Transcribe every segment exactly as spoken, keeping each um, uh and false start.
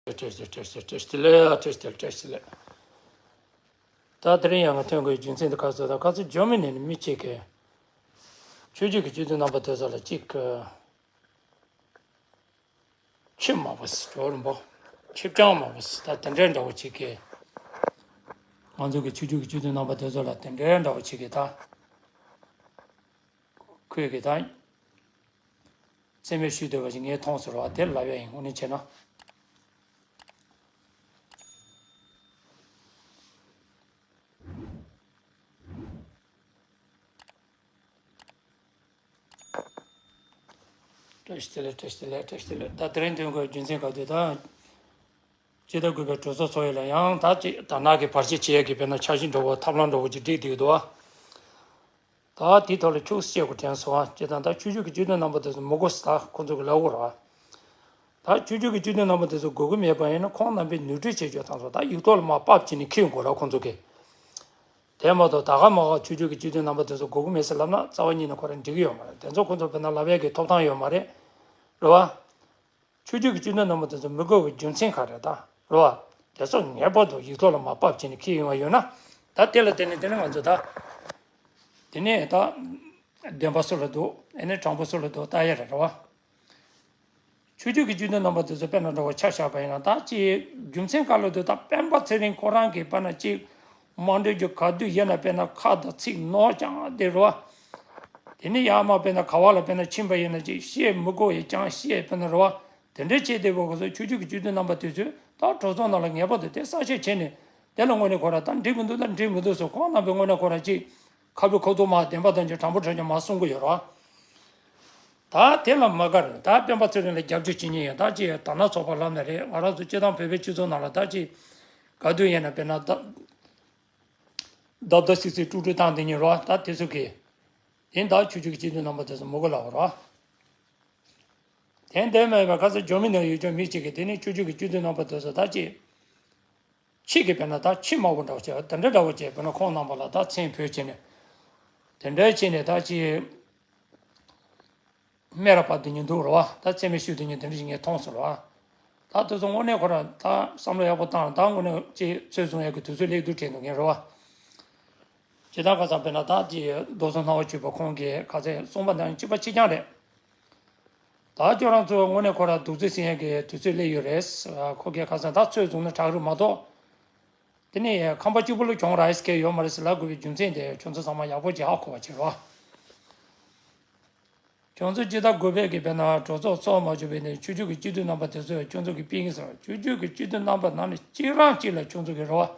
བཀྲ་ཤིས་བདེ་ལེགས། བཀྲ་ཤིས་བདེ་ལེགས། བཀྲ་ཤིས་བདེ་ལེགས། བཀྲ་ཤིས་བདེ་ལེགས། ད་དེ་རིང་ཡང་ང་ཐོན་དགོས་རྒྱུ་མཚན་དེ་ག་ཚོད་ད་ག་ཚོད་འཇོན་མི་ནས་ནི་མི་གཅིག་གིས་ཆོས་བརྒྱུད་ཀྱི་སྤྱི་འཐུས་རྣམ་པ་དེ་ཚོ་ལ་གཅིག་གི་ཆེ་མ་བ་སི་ཇོ་རིན་པོ་ཆེ་སྤྱང་མ་བ་སི་ད་དེ་འདྲའི་འདྲ་བོ་གཅིག་གིས་ང་ཚོ་གི་ཆོས་བརྒྱུད་ཀྱི་སྤྱི་འཐུས་རྣམ་པ་དེ་ཚོ་ལ་དེ་འདྲའི་འདྲ་བོ་གཅིག་གིས་ད། ཁོས་གི་ད། རྩིས་མེད་ཞུས་སྡོད་པ་ཞིག་ངས་མཐོང་ཟེར་བ་དེ་ལབ་ཡ་ཡིན། དངོས་གནས་བྱས་ན། བཀྲ་ཤིས་བདེ་ལེགས། བཀྲ་ཤིས་བདེ་ལེགས། བཀྲ་ཤིས་བདེ་ལེགས། ད་དེ་རིང་ཐོན་དགོས་རྒྱུ་མཚན་ག་དུས་ད། སྤྱི་ཟླ་དགུ་པའི་གྲོས་ཚོགས་ཚོགས་ཡུལ་ལ་ཡང་ད་ཅིག་དར་ནག་གི་བར་ཆད་བྱེད་ཡ་གི་དཔེར་ན་འཆར་གཞི་འདྲ་བོ་ཐབས་ལམ་འདྲ་བོ་ཅིག་བསྒྲིགས་བསྡད་འདུག་བ། ད་དེའི་ཐོག་ལ་ཁྱུག་ཙམ་བཤད་དགོས་དྲན་སོང་བ། ཅེས་དང་ད་ཆོས་བརྒྱུད་ཀྱི་སྤྱི་འཐུས་རྣམ་པ་དེ་ཚོ་མི་དགོས་ཟེར་ད་ཁོང་ཚོ་གི་ལབ་དགོས་ར། ད་ཆོས་བརྒྱུད་ཀྱི་སྤྱི་འཐུས་རྣམ་པ་དེ་ཚོ་དགོས་ཀྱི་མེད་པ་ཡིན་ན་ཁོང་རྣམ་པས་ནོར་འཁྲུལ་བྱེད་ཆོག་དང་སོ་ད་ཡིག་ཐོག་ལ་མར་ཕབ་བྱས་ནས་འཁྱེར་དགོས་ར་ཁོང་ཚོ་གིས། དེ་མ་གཏོགས་ད་ག་མ་ག་ཆོས་བརྒྱུད་ཀྱི་སྤྱི་འཐུས་རྣམ་པ་དེ་ཚོ་དགོས་ཀྱི་མེད་ཟེར་ལབ་ན་རྩ་བ་ཉིད་ནས་ཁོ་རང་འགྲིག་གི་ཡོད་མ་རེད། དེ་ཚོ་ཁོང་ཚོ་དཔེར་ན་ལབ་ཡས་ཀྱི་ཐོབ་ཐང་ཡོད་མ་རེད། རེད་བ། ཆོས་བརྒྱུད་ཀྱི་སྤྱི་འཐུས་རྣམ་པ་དེ་ཚོ་མི་དགོས་པའི་རྒྱུ་མཚན་ག་རེ་ད་རེད་བ། དེ་ཚོ་ངེས་པར་དུ་ཡིག་ཐོག་ལ་མར་ཕབ་བྱས་ནས་འཁྱེར་ཡོང་བ་ཡོད་ན། ད་དེ་ལ་བརྟེན་ནས་དེ་ནས་ང་ཚོ་ད། དེ་ནས་ད། བདེན་པ་སུ་ལ་འདུག་ཨེ་ནས་དྲང་པོ་སུ་ལ་འདུག་ལྟ་ཡ་རེད་རེད་བ། ཆོས་བརྒྱུད་ཀྱི་སྤྱི་འཐུས་རྣམ་པ་དེ་ཚོ་དཔེར་ན་འདྲ་བོ་ཆ་བཞག་པ་ཡིན་ན་ད་ཅི་རྒྱུ་མཚན་ག་ལ་འདུག་ད་སྤེན་པ་ཚེ་རིང་ཁོ་རང་གིས་དཔེར་ན་ཅིག་མ་འགྲོ་རྒྱུ་ག་དུས་ཡིན་ན་དཔེར་ན་ཁ་དང་ཚིག་ནོར་ཀྱང་དེ་རེད་བ། དེ་ནས་ཡར་མར་དཔེར་ན་ག་བ་ལ་དཔེར་ན་ཕྱིན་པ་ཡིན་ན་ཅིག་བཤད་མི་དགོས་ཡ་ཀྱང་བཤད་དཔེར་ན་རེད་བ། དེ་འདྲའི་བྱས་བསྡད་པ་གོ་སོང་། ཆོས་བརྒྱུད་ཀྱི་སྤྱི་འཐུས་རྣམ་པ་དེ་ཚོས་ད་གྲོས་ཚོགས་ནང་ལ་ངེས་པར་དུ་དེ་གསལ་བཤད་བྱས་ནས་དེ་ལ་དངོས་གནས་ཁོ་རང་ད་འགྲིག་མི་འདུག་ད་འགྲིག་མི་འདུག་སོ་ཁོང་རྣམ་པས་དངོས་གནས་ཁོ་རང་ཅིག་ཁ་བུ་ཁ་ཐུག་མ་བདེན་པ་དང་ཅིག་དྲང་པོ་དྲང་ཅིག་མ་གསུང་གི་ཡོད་རེད་བ། ད་དེ་ལ་མ་དགའ་རེད། ད་སྤེན་པ་ཚེ་རིང་ལ་རྒྱབ་སྐྱོར་བྱེད་མཁན་ཡང་ད་ཅིག་དར་ནག་ཚོགས་པ་ལབ་ན་རེད། ང་རང་ཚོ་སྤྱི་བཏང་བོད་པའི་སྤྱི་ཚོགས་ནང་ལ་ད་ཅིག་ག་དུས་ཡིན་ན་དཔེར་ན་ད་རྡབ་རྡབ་སིག་སིག་དཀྲུག་དཀྲུག་བཏང་བསྡད་མཁན་རེད་བ། ད་དེ་ཚོ་གིས་དེ་ད་ཆོས་བརྒྱུད་ཀྱི་སྤྱི་འཐུས་རྣམ་པ་དེ་ཚོ་མི་དགོས་ལབ་པ་རེད་བ། དེ་འདྲ་མེད་པ་ག་ཚོད་འཇོན་མི་ནང་ཡོད་ཆོག་མི་གཅིག་གིས་དེ་ནི་ཆོས་བརྒྱུད་ཀྱི་སྤྱི་འཐུས་རྣམ་པ་དེ་ཚོ་ད་ཅིག་ཕྱི་གི་དཔེར་ན་ད་ཕྱི་མ་བོ་འདྲ་བོ་བྱས་དེ་འདྲ་འདྲ་བོ་བྱས་དཔེར་ན་ཁོང་རྣམ་པ་ལ་ད་མཚན་བོས་བྱས་ནས་དེ་འདྲ་བྱས་ནས་ད་ཅིག་སྨད་ར་བབས་སྡོད་མཁན་འདུག་རེད་བ། ད་མཚན་སྨད་ཞུ་སྡོད་མཁན་དེ་འདྲ་ཞིག་ངས་མཐོང་སོང་རེད་བ། ད་དེ་ཚོ་དངོས་གནས་ཁོ་རང་ད་བསམ་བློ་ཡག་པོ་བཏང་ད་དངོས་གནས་ཅིག་ཚོད་བཟུང་ཡག་གི་དུས་ཚོད་སླེབས་འདུག་དྲན་འདུག་མཁན་རེད་བ། ཇི་ལྟར་ཁ་སང་དཔེར་ན་ད་ཅིག་རྡོ་སོལ་སྣང་བ་བརྗོད་པ་ཁོང་གིས་ཁ་སང་གསུངས་པ་དང་གཅིག་པ་གཅིག་རྐྱང་རེད། ད་ཁྱོད་རང་ཚོ་དངོས་གནས་ཁོ་རང་སྡུག་རྩུབ་ཟིན་ཡག་གི་དུས་ཚོད་སླེབས་ཡོད་རེད། ཁོ་གིས་ཁ་སང་ད་ཚོད་བཟུང་ན་དྲག་རུ་མ་གཏོགས། དེ་ནས་ཁང་པ་གཅིག་པུ་ལ་གྱོང་རག་ཡས་ཀྱི་ཡོད་མ་རེད་ཟེར་ལབ་དགོས་པའི་རྒྱུ་མཚན་དེ་ཁྱོད་ཚོ་ཚང་མ་ཡག་པོ་ཅིག་ཧ་གོ་བ་བྱེད་རོགས། ཁྱོད་ཚོ་སྤྱི་ཟླ་དགུ་པའི་གི་དཔེར་ན་གྲོས་ཚོགས་ཚོགས་མ་བཅུག་པའི་ནས་ཆོས་བརྒྱུད་ཀྱི་སྤྱི་འཐུས་རྣམ་པ་དེ་ཚོས་ཁྱོད་ཚོ་གི་པིན་ཟེར་བ་ཆོས་བརྒྱུད་ཀྱི་སྤྱི་འཐུས་རྣམ་པ་ནང་ནས་གཅིག་རང་གཅིག་ལ་ཁྱོད་ཚོ་གི་རེ་བ་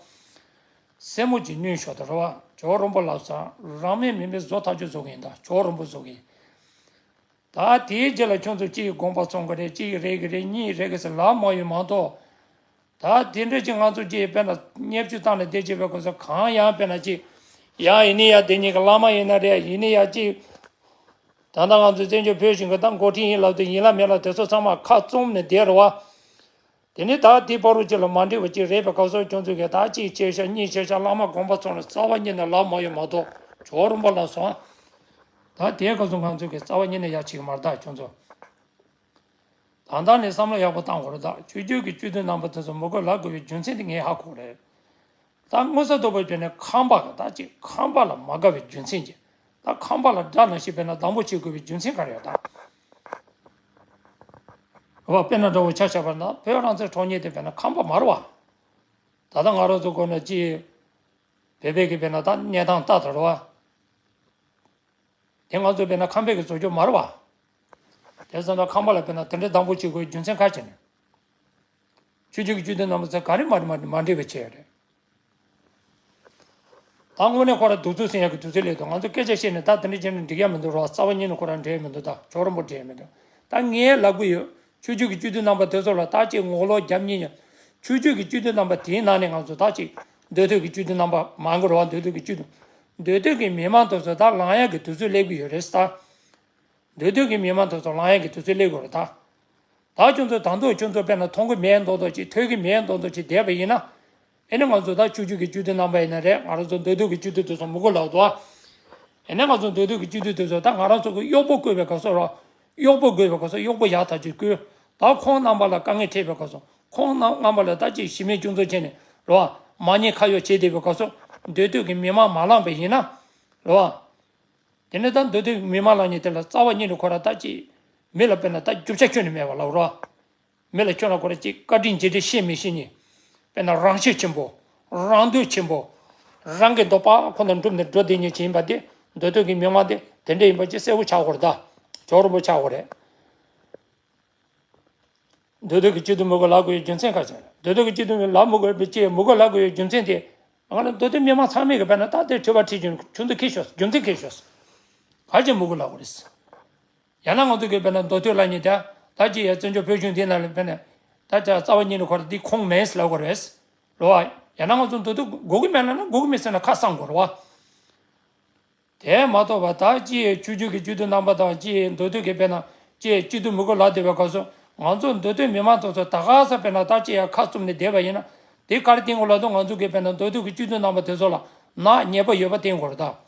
སེན་མོ་གཅིག་བསྣུན་ཤོག་དང་རེ་བ་ཇོ་རིན་པོ་ལགས་སོ། རང་མེད་མིན་པའི་བཟོ་ཐག་ཆོད་བཟོ་གི་ཡིན་ད་ཇོ་རིན་པོ་བཟོ་གི་ཡིན། ད་དེའི་རྗེས་ལ་ཁྱོད་ཚོ་གཅིག་དགོངས་པ་ཚོམ་གི་རེད། གཅིག་རེད་གི་རེད། གཉིས་རེད་གི་ཟེར་ལབ་མ་ཡོང་མ་གཏོགས། ད་དེ་འདྲ་ཅིག་ང་ཚོ་གཅིག་དཔེར་ན་བརྙས་བཅོས་བཏང་ནས་བསྡད་བྱས་པའི་སྐབས་སུ་གང་ཡང་དཔེར་ན་གཅིག་ཡང་ཡིན་ནི་ཡ་དེ་གཉིས་ཀྱི་བླ་མ་ཡིན་ན་རེད། ཡིན་ནི་ཡ་གཅིག་ད་ལྟ་ང་ཚོ་བཙན་བྱོལ་བོད་གཞུང་གི་ད་འགོ་ཁྲིད་ཡིན་ལབ་དུས་ཡིན་ལ་མིན་ལ་དེ་ཚོ་ཚང་མ་ཁ་བཙུམ་ནས་བསྡད་རེད་བ། དེ་ནི་ད་དེ་བར་དུ་ཅིག་ལ་མ་འགྲིག་པ་ཅིག་རེད་པའི་སྐབས་སུ་ཁྱོད་ཚོ་གིས་ད་གཅིག་བྱས་ཤག་གཉིས་བྱས་ཤག་བླ་མ་དགོངས་པ་ཚོམ་ལ་རྩ་བ་ཉིད་ནས་ལབ་མ་ཡོང་མ་གཏོགས་ཇོ་རིན་པོ་ལགས་སོ། ད་དེའི་སྐབས་སུ་ང་ཚོ་གིས་རྩ་བ་ཉིད་ནས་ཡ་བྱེད་ཀྱི་མ་རེད་ད་ཁྱོད་ཚོ། ད་ལྟ་ནས་བསམ་བློ་ཡག་པོ་བཏང་དགོས་རེད་ད། ཆོས་བརྒྱུད་ཀྱི་སྤྱི་འཐུས་རྣམ་པ་དེ་ཚོ་མི་དགོས་ལབ་དགོས་པའི་རྒྱུ་མཚན་དེ་ངས་ཧ་གོ་རེད། ད་མངོན་གསལ་དོད་པོ་བརྗོད་ནས་ཁམས་པ་གི་ད་ཅིག་ཁམས་པ་ལ་མ་དགའ་བའི་རྒྱུ་མཚན་གྱིས་ད་ཁམས་པ་ལ་དགྲ་ནང་བཞིན་དཔེར་ན་སྡང་པོ་བྱེད་དགོས་པའི་རྒྱུ་མཚན་ག་རེ་ཡོད་ད། འོ་དཔེར་ན་འདྲ་བོ་ཆ་བཞག་པ་ན་བོད་རང་བཙན་འཕྲོག་མཁན་དེ་དཔེར་ན་ཁམས་པ་མ་རེད་བ། ད་ལྟ་ང་རང་ཚོ་དགོས་ན་ཅིག་བོད་པའི་གི་དཔེར་ན་ད་གནས་སྟངས་ལྟ་དང་རེད་བ། དེ་ང་ཚོ་དཔེར་ན་ཁམས་པའི་གི་བཟོ་བཅོས་མ་རེད་བ། དེ་ཙམ་ད་ཁམས་པ་ལ་དཔེར་ན་དེ་འདྲའི་སྡང་པོ་བྱེད་དགོས་རྒྱུ་མཚན་ག་བྱས་ནས། ཆོས་བརྒྱུད་ཀྱི་སྤྱི་འཐུས་རྣམ་པ་ཚོས་ག་རེ་མ་མ་མ་འགྲིག་པ་བྱས་ཡོད་རེད། ད་དངོས་གནས་ཁོ་རང་སྡུག་རྩུབ་ཟིན་ཡག་གི་དུས་ཚོད་སླེབས་འདུག་ང་ཚོ་སྐད་ཆ་བཤད་ནས་ད་དེ་འདྲ་བྱས་ན་འགྲིག་ཡ་མི་འདུག་རོགས། རྩ་བ་ཉིད་ནས་ཁོ་རང་འགྲིག་ཡ་མི་འདུག་ད་ཇོ་རིན་པོ་འགྲིག་ཡ་མི་འདུག་ད་ངས་ལབ་གི་ཡོད། ཆོས་བརྒྱུད་ཀྱི་སྤྱི་འཐུས་རྣམ་པ་དེ་ཚོ་ལ་ད་ཅིག་ངོ་ལོག་རྒྱབ་མཁན་ཡང་། ཆོས་བརྒྱུད་ཀྱི་སྤྱི་འཐུས་རྣམ་པ་དེའི་ནང་ནས་ང་ཚོ་ད་ཅིག་མདོ་སྟོད་ཀྱི་སྤྱི་འཐུས་རྣམ་པ་མང་གི་རེད་བ། མདོ་སྟོད་ཀྱི་སྤྱི་འཐུས། མདོ་སྟོད་ཀྱི་མི་མང་དེ་ཚོ་ད་ལངས་ཡག་གི་དུས་ཚོད་སླེབས་ཀྱི་ཡོད་རེད་ད། མདོ་སྟོད་ཀྱི་མི་མང་དེ་ཚོ་ལངས་ཡག་གི་དུས་ཚོད་སླེབས་ཀྱི་ཡོད་རེད་ད། ད་ཁྱོད་ཚོ་ད་དུང་ཁྱོད་ཚོ་དཔེར་ན་མཐོང་གི་མེད་མདོག་མདོག་ཅིག་ཐོས་ཀྱི་མེད་མདོག་མདོག་ཅིག་བསྡད་པ་ཡིན་ན། ཨེ་ནི་ང་ཚོ་ད་ཆོས་བརྒྱུད་ཀྱི་སྤྱི་འཐུས་རྣམ་པ་ཡིན་ན་རེད། ང་རང་ཚོ་མདོ་སྟོད་ཀྱི་སྤྱི་འཐུས་དེ་ཚོ་མི་དགོས་ལབ་འདུག་ཨ། ཨེ་ནི་ང་ཚོ་མདོ་སྟོད་ཀྱི་སྤྱི་འཐུས་དེ་ཚོ་ད་ང་རང་ཚོ་གི་གཡོག་པོ་བསྐོས་པའི་སྐབས་སུ་ར། གཡོག་པོ་དགོས་པའི་སྐབས་སུ་གཡོག་པོ་ཡག་ཐག་ཆོད་བསྐོས། ད་ཁོང་རྣམ་པ་ལ་དཀའ་ངལ་འཕྲད་པའི་སྐབས་སུ། ཁོང་རྣམ་རྣམ་པ་ལ་ད་ཅིག་གཞི་མེད་སྐྱོན་འཛུགས་བྱས་ནས་རེད་བ། མ་ཉེས་ཁ་གཡོག་བྱས་བསྡད་པའི་སྐབས་སུ་མདོ་སྟོད་ཀྱི་མི་མང་མ་ལངས་པ་ཡིན་ན་རེད་བ། དེ་ནས་ད་མདོ་སྟོད་ཀྱི་མི་མང་ལངས་ཉེན་དེ་ལ་རྩ་བ་ཉིད་ནས་ཁོ་ར་ད་ཅིག་མི་ལ་དཔེར་ན་ད་རྒྱུ་ཆ་ཁྱོན་ནས་མེད་པ་ལབ་རེད་བ། མི་ལ་ཁྱོད་ལ་ཁོ་ར་ཅིག་བཀའ་དྲིན་རྗེས་དྲན་ཤེས་མི་ཤེས་ཉིན། དཔེར་ན་རང་ཤེད་ཆེན་པོ། རང་འདོད་ཆེན་པོ། རང་གི་འདོད་པ་ཁོ་ན་འགྲུབ་ནས་འགྲོ་བསྡད་ཉིན་ཅིག་ཡིན་པ་དེ་མདོ་སྟོད་ཀྱི་མི་མང་དེ་དེ་འདྲ་ཡིན་པ་ཅིག་གསལ་པོ་ཆགས་དགོས་རེད་ད། ཇོ་རུ་པོ་ཆགས་དགོས་རེད། མདོ་སྟོད་ཀྱི་སྐྱིད་སྡུག་མི་དགོས་ལབ་དགོས་ཡའི་རྒྱུ་མཚན་ག་ཅིག་མདོ་སྟོད་ཀྱི་སྐྱིད་སྡུག་མི་ལབ་མི་དགོས་པའི་ཅིག་མི་དགོས་ལབ་དགོས་ཡའི་རྒྱུ་མཚན་དེ། ང་ལ་མདོ་སྟོད་མི་མང་ཚང་མས་གི་དཔེར་ན་ད་དེ་དྲི་བ་དྲིས་རྒྱུ་ཁྱོད་ཚོ་ཁྱེད་ཤོག་རྒྱུ་མཚན་ཁྱེད་ཤོག་ག་ཅིག་མི་དགོས་ལབ་དགོས་རེད། ཡང་ན་ང་ཚོ་གིས་དཔེར་ན་མདོ་སྟོད་ལབ་ཉིན་དེ་ད་ཅི་ཡ་བཙན་བྱོལ་བོད་གཞུང་འདི་ནང་ལ་དཔེར་ན་ད་ཅི་རྩ་བ་ཉིད་ནས་ཁོ་ར་འདི་ཁོངས་མེད་ལབ་དགོས་རེད། རེད་བ། ཡང་ན་ང་ཚོ་མདོ་སྟོད་དགོས་ཀྱི་མེད་ལབ་ན་དགོས་ཀྱི་མེད་ཟེར་ན་ཁ་གསང་དགོས་རེད་བ། དེ་མ་གཏོགས་པ་ད་ཅི་ཡ་ཆོས་བརྒྱུད་ཀྱི་སྐྱིད་སྡུག་རྣམ་པ་དང་ཅི་ཡ་མདོ་སྟོད་ཀྱི་དཔེར་ན་ཅི་ཡ་སྐྱིད་སྡུག་མི་དགོས་ལབ་བསྡད་པའི་སྐབས་སུ་ང་ཚོ་མདོ་སྟོད་མི་མང་དེ་ཚོ་ད་ག་ས་དཔེར་ན་ད་ཅི་ཡ་ཁ་བཙུམ་ནས་བསྡད་པ་ཡིན་ན་དེ་ག་རེ་བསྟན་དགོས་ལབ་དུས་ང་ཚོ་གིས་དཔེར་ན་མདོ་སྟོད་ཀྱི་སྐྱིད་སྡུག་རྣམ་པ་དེ་ཚོ་ལ་ནག་ཉེས་པ་ཡོད་པ་བསྟན་དགོས་རེད་ད།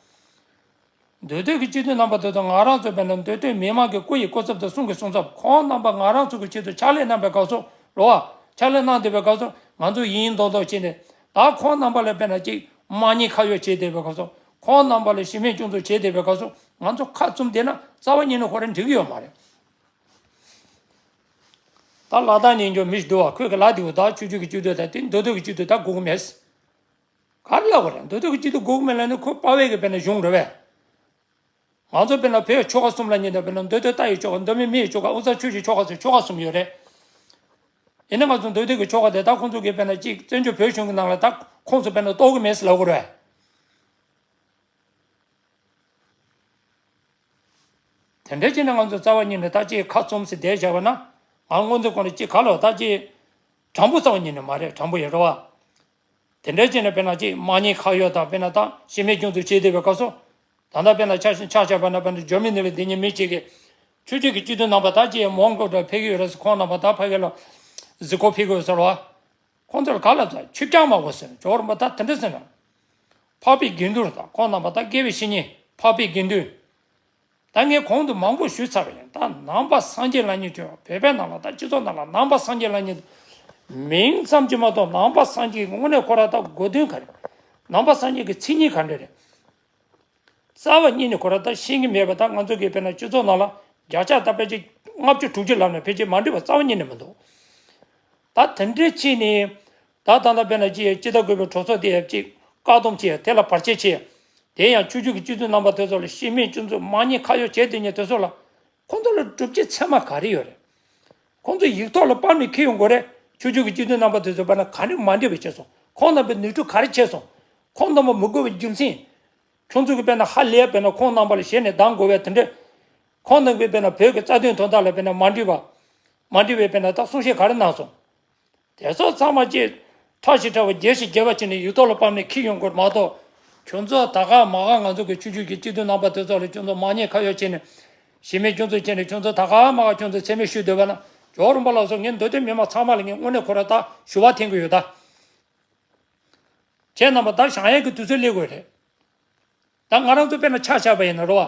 མདོ་སྟོད་ཀྱི་སྤྱི་འཐུས་རྣམ་པ་དེ་ཚོ་ང་རང་ཚོ་དཔེར་ན་མདོ་སྟོད་མི་མང་གི་སྐུ་ཡི་སྐུ་ཚབ་དང་གསུང་གི་གསུང་ཚབ་ཁོང་རྣམ་པ་ང་རང་ཚོ་གི་ཆེད་དུ་ཕྱག་ལས་གནང་པའི་སྐབས་སུ་རེད་བ། ཕྱག་ལས་གནང་བསྡད་པའི་སྐབས་སུ་ང་ཚོ་ཡིན་མདོག་མདོག་བྱས་ནས་ད་ཁོང་རྣམ་པ་ལ་དཔེར་ན་ཅིག་དམག་ཉེས་ཁ་གཡོག་བྱས་བསྡད་པའི་སྐབས་སུ་ཁོང་རྣམ་པ་ལ་གཞི་མེད་སྐྱོན་འཛུགས་བྱས་བསྡད་པའི་སྐབས་སུ་ང་ཚོ་ཁ་བཙུམ་བསྡད་ན་རྩ་བ་ཉིད་ནས་ཁོ་རང་འགྲིག་གི་ཡོད་མ་རེད། ད་ལ་དྭགས་ནས་འབྱོར་མི་ཞིག་འདུག་བ། ཁོས་གི་ལབ་བསྡད་ཡོད། ད་ཆོས་བརྒྱུད་ཀྱི་སྤྱི་འཐུས་ད་དེ་མདོ་སྟོད་ཀྱི་སྤྱི་འཐུས་ད་དགོས་ཀྱི་མེད། ག་རེ་ལབ་དགོས་རེད། མདོ་སྟོད་ཀྱི་སྤྱི་འཐུས་དགོས་ཀྱི་མེད་ལབ་ན་ཁོ་དཔའ་བོའི་གི་དཔེར་ན་གཞུང་རེད་བས། ང་ཚོ་དཔེར་ན་བོད་ཆོལ་ཁ་གསུམ་ལབ་ཉིན་དང་དཔེར་ན་མདོ་སྟོད་རྟ་ཡི་ཆོལ་ཁ། མདོ་སྨད་མི་ཡི་ཆོལ་ཁ། དབུས་གཙང་ཆོས་ཀྱི་ཆོལ་ཁ་ཟེར་ཆོལ་ཁ་གསུམ་ཡོད་རེད། ཡིན་ན་ང་ཚོ་མདོ་སྟོད་ཀྱི་ཆོལ་ཁ་དེ་ད་ཁོང་ཚོ་གིས་དཔེར་ན་གཅིག་བཙན་བྱོལ་བོད་གཞུང་གི་ནང་ལ་ད་ཁོང་ཚོ་དཔེར་ན་གཏོགས་ཀྱི་མེད་ཟེར་ལབ་དགོས་རེད། དེ་འདྲ་བྱས་ན་ང་ཚོ་རྩ་བ་ཉིད་ནས་ད་ཅིག་ཁ་བཙུམ་ཟེར་བསྡད་བཞག་པ་ན་ང་སྔོན་ཚེ་གོང་ལ་ཅིག་ག་ལ་ད་ཅིག་དྲང་པོ་རྩ་བ་ཉིད་ནས་མ་རེད། དྲང་པོ་ཡོད་རེད་བ། དེ་འདྲ་བྱས་ན་དཔེར་ན་ཅིག་དམག་ཉེས་ཁ་གཡོག་དང་དཔེར་ན་ད་གཞི་མེད་སྐྱོན་འཛུགས་བྱས་བསྡད་པའི་སྐབས་སུ། ད་ལྟ་དཔེར་ན་ཆ་ཆ་བཞག་པ་ན་དཔེར་ན་འཇར་མ་ནི་ལ་དེ་ཉིད་མི་གཅིག་གིས་ཆོས་བརྒྱུད་ཀྱི་སྤྱི་འཐུས་རྣམ་པ་ད་ཅིག་མོན་གྷོ་འདྲ་ཕེབས་ཀྱི་ཡོད་རེད་ཟེར། ཁོང་རྣམ་པ་ད་ཕ་གི་ལ་གཟིགས་སྐོར་ཕེབས་ཀྱི་ཡོད་ཟེར་བ། ཁོང་ཚོར་ག་ལ་ཚ་ཆིབས་རྐྱང་མ་དགོས་ཟེར། ཇོ་རུ་པ་ད་དེ་འདྲ་ཟེར་ན། འཕགས་པའི་དགེ་འདུན་དང་ཁོང་རྣམ་པ་ད་དགེ་བའི་བཤེས་གཉེན་འཕགས་པའི་དགེ་འདུན། ད་ངས་གོང་དུ་མང་པོ་ཞུས་ཚར་བ་ཡིན། ད་ནང་པ་སངས་རྒྱས་ལབ་མཁན་དེ་བོད་པའི་ནང་ལ་ད་སྤྱི་ཚོགས་ནང་ལ་ནང་པ་སངས་རྒྱས་ལབ་མཁན་དེ་མིང་ཙམ་གྱིས་མ་གཏོགས་ནང་པ་སངས་རྒྱས་ཀྱི་དངོས་གནས་ཁོ་ར་ད་དགོས་དོན་ག་རེ། ནང་པ་སངས་རྒྱས་ཀྱི་མཚན་ཉིད་ག་འདྲ་རེད། རྩ་བ་ཉིད་ནས་ཁོ་ར་ད་ཤེས་ཀྱི་མེད་པ། ད་ང་ཚོ་གིས་དཔེར་ན་སྤྱི་ཚོགས་ནང་ལ་བརྒྱ་ཆ་ད་ཕལ་ཆེར་ལྔ་བཅུ་དྲུག་ཅུ་ལབ་ན་ཕལ་ཆེར་མ་འགྲིག་པ་རྩ་བ་ཉིད་ནས་མི་འདུག་ད་དེ་འདྲའི་ཆེད་ནས་ད་ད་ལྟ་དཔེར་ན་ཅི་ཡ་ཅི་ད་དགོས་པའི་གྲོས་ཚོགས་དེ་ཡ་གཅིག་བཀག་སྡོམ་བྱས། དེ་ལ་བར་ཆད་བྱས། དེ་ཡང་ཆོས་བརྒྱུད་ཀྱི་སྤྱི་འཐུས་རྣམ་པ་དེ་ཚོ་ལ་གཞི་མེད་སྐྱོན་འཛུགས་དམག་ཉེས་ཁ་གཡོག་བྱས་དེ་ཉིད་དེ་ཚོ་ལ་ཁོང་ཚོ་ལ་སྒྲུབ་བྱེད་ཚད་མ་ག་རེ་ཡོད་རེད། ཁོང་ཚོ་ཡིག་ཐོག་ལ་དཔར་ནས་འཁྱེར་ཡོང་དགོས་རེད། ཆོས་བརྒྱུད་ཀྱི་སྤྱི་འཐུས་རྣམ་པ་དེ་ཚོ་དཔེར་ན་ག་རེ་མ་འགྲིག་པ་བྱས་སོང་། ཁོང་རྣམ་པའི་ནོར་འཁྲུལ་ག་རེ་བྱས་སོང་། ཁོང་རྣམ་པ་མི་དགོས་པའི་རྒྱུ་མཚན། ཁྱོད་ཚོ་གི་དཔེར་ན་ཧ་ལས་དཔེར་ན་ཁོང་རྣམ་པ་ལ་ཞེད་ནས་སྡང་དགོས་པའི་དེ་འདྲས། ཁོང་རྣམ་པས་དཔེར་ན་བོད་ཀྱི་རྩ་དོན་དོན་དག་ལ་དཔེར་ན་མ་འགྲིག་པ། མ་འགྲིག་པའི་དཔེར་ན་ད་གསུང་བཤད་ག་རེ་གནང་སོང་། དེ་ཚོ་ཚང་མ་ཅིག་ཕྲ་ཞིང་ཕྲ་བ་རྒྱས་ཤིང་རྒྱས་པ་བྱས་ནས་ཡིག་ཐོག་ལ་ཕབ་ནས་འཁྱེར་ཡོང་དགོས་མ་གཏོགས། ཁྱོད་ཚོ་ད་ག་མ་ག་ང་ཚོ་གི་ཆོས་བརྒྱུད་ཀྱི་སྤྱི་འཐུས་རྣམ་པ་དེ་ཚོ་ལ་ཁྱོད་ཚོ་དམག་ཉེས་ཁ་གཡོག་བྱས་ནས་གཞི་མེད་སྐྱོན་འཛུགས་བྱས་ནས་ཁྱོད་ཚོ་ད་ག་མ་ག་ཁྱོད་ཚོ་མཚན་སྨད་ཞུས་སྡོད་པ་ན། ཇོ་རུ་པ་ལགས་སོ། ངས་མདོ་སྟོད་མི་མང་ཚང་མ་ལ་ངས་དངོས་གནས་ཁོ་ར་ད་ཞུ་བ་འཐེན་གི་ཡོད་ད། ཁྱེད་རྣམ་པ་ད་བཞེངས་ཡས་ཀྱི་དུས་ཚོད་སླེབས་དགོས་རེད། ད་ང་རང་ཚོ་དཔེར་ན་ཆ་བཞག་པ་ཡིན་ན་རོ།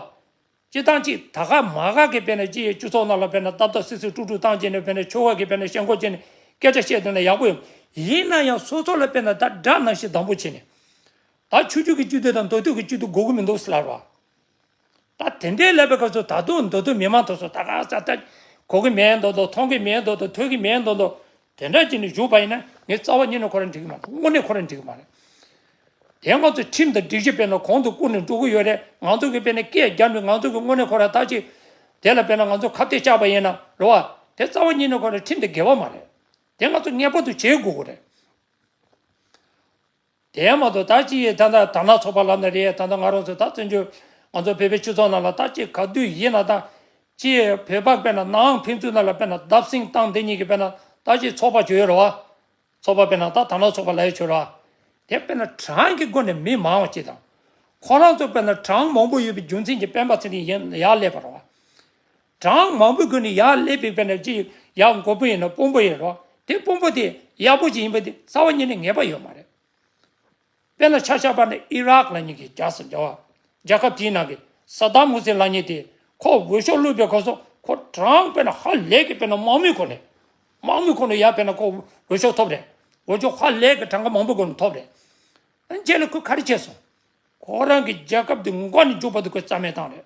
སྤྱི་བཏང་ཅིག་ད་ག་མ་ག་གི་དཔེར་ན་ཅིག་སྤྱི་ཚོགས་ནང་ལ་དཔེར་ན་སྟབས་སྟབས་སིག་སིག་ཀྲུག་ཀྲུག་བཏང་བྱས་ནས་དཔེར་ན་ཆོལ་ཁ་གི་དཔེར་ན་ཞེན་ཁོག་བྱས་ནས་སྐད་ཆ་བཤད་དོན་ལ་ཡག་པོ་ཡོད། ཡིན་ན་ཡང་སོ་སོ་ལ་དཔེར་ན་ད་དགྲ་ནང་བཞིན་སྡང་པོ་བྱས་ནས། ད་ཆོས་བརྒྱུད་ཀྱི་སྤྱི་འཐུས་དང་མདོ་སྟོད་ཀྱི་སྤྱི་འཐུས་དགོས་ཀྱི་མི་འདུག་ཟེར་ལབ་རོ། ད་དེ་འདྲའི་ལབ་པའི་སྐབས་སུ་ད་དུང་མདོ་སྟོད་མི་མང་དེ་ཚོ་ད་ག་ས་ད་གོ་གི་མེད་མདོག་མདོག་མཐོང་གི་མེད་མདོག་མདོག་ཐོས་ཀྱི་མེད་མདོག་མདོག་དེ་འདྲ་བྱས་ནས་བཞུགས་པ་ཡིན་ན་ངས་རྩ་བ་ཉིད་ནས་ཁོ་རང་འགྲིག་གི་མ་རེད། དངོས་གནས་ཁོ་རང་འགྲིག་གི་མ་རེད། དེ་ང་ཚོས་ཁྲིམས་དང་སྒྲིག་གཞི་དཔེར་ན་གོང་དུ་བཀུར་ནས་འགྲོ་གི་ཡོད་རེད། ང་ཚོ་གི་དཔེར་ན་སྐད་རྒྱབ་ནས་ང་ཚོ་གི་དངོས་གནས་ཁོ་རང་ད་ཅིག་དེ་ལ་དཔེར་ན་ང་ཚོ་ཁ་གཏད་བཅག་པ་ཡིན་ན་རེད་བ། དེ་རྩ་བ་ཉིད་ནས་ཁོ་རང་ཁྲིམས་དང་འགལ་བ་མ་རེད། དེ་ང་ཚོ་ངེས་པར་དུ་བྱེད་དགོས་ཀྱི་རེད། དེ་མ་གཏོགས་ད་ཅི་ཡི་ད་ལྟ་དར་ནག་ཚོགས་པ་ལབ་ན་རེད། ད་ལྟ་ང་རང་ཚོ་ད་བཙན་བྱོལ་ང་ཚོ་བོད་པའི་སྤྱི་ཚོགས་ནང་ལ་ད་ཅི་ག་དུས་ཡིན་ན་ད་ཅི་བོད་པ་དཔེར་ན་ནང་ཕན་ཚུན་ནང་ལ་དཔེར་ན་བརྡབ་གསིག་བཏང་དེ་གཉིས་ཀྱི་དཔེར་ན་ད་ཅི་ཚོགས་པ་བྱོས་རོ། ཚོགས་པ་དཔེར་ན་ད་དར་ནག་ཚོགས་པ་ལབ་ཡ་བྱོས་རོ། དེ་དཔེར་ན་གྲངས་ཀྱི་སྒོ་ནས་མི་མང་བ་ཅིག་དང་། ཁོ་རང་ཚོ་དཔེར་ན་གྲངས་མང་པོ་ཡོད་པའི་རྒྱུ་མཚན་གྱིས་སྤེན་པ་ཚེ་རིང་ཡར་སླེབས་པ་རེད་བ། གྲངས་མང་པོའི་སྒོ་ནས་ཡར་སླེབས་པའི་དཔེར་ན་ཅི་ཡར་མགོ་དཔོན་ཡིན་ན་དཔོན་པོ་ཡིན་རོ། དེ་དཔོན་པོ་དེ་ཡག་པོ་ཅིག་ཡིན་པ་དེ་རྩ་བ་ཉིད་ནས་ངེས་པ་ཡོད་མ་རེད། དཔེར་ན་ཆ་བཞག་པ་ན་ཨི་རག་ལབ་མཁན་གྱི་རྒྱལ་ས་རྒྱལ་བ་རྒྱལ་ཁབ་དེའི་ནང་གི་ས་དཱམ་ཧུ་སེན་ལབ་མཁན་དེ་ཁོ་འོས་ཤོག་བླུགས་པའི་སྐབས་སུ་ཁོ་གྲངས་དཔེར་ན་ཧ་ལས་ཀྱི་དཔེར་ན་མང་མོས་ཁོ་ལས། དམག་མི་ཁོ་ནས་ཡར་ཕེབས་ན་ཁོ་འོས་ཤོག་ཐོབ་རེད། འོས་ཤོག་ཧ་ལས་ཀྱི་གྲངས་ཀ་མང་པོ་ཁོ་ནས་ཐོབ་རེད། ཨ་རྗེས་ལ་ཁོ་ག་རེ་བྱས་སོང་། ཁོ་རང་གི་རྒྱལ་ཁབ་དེ་མགོ་ནས་མཇུག་བར་དུ་ཁོས་རྩ་མེད་བཏང་རེད།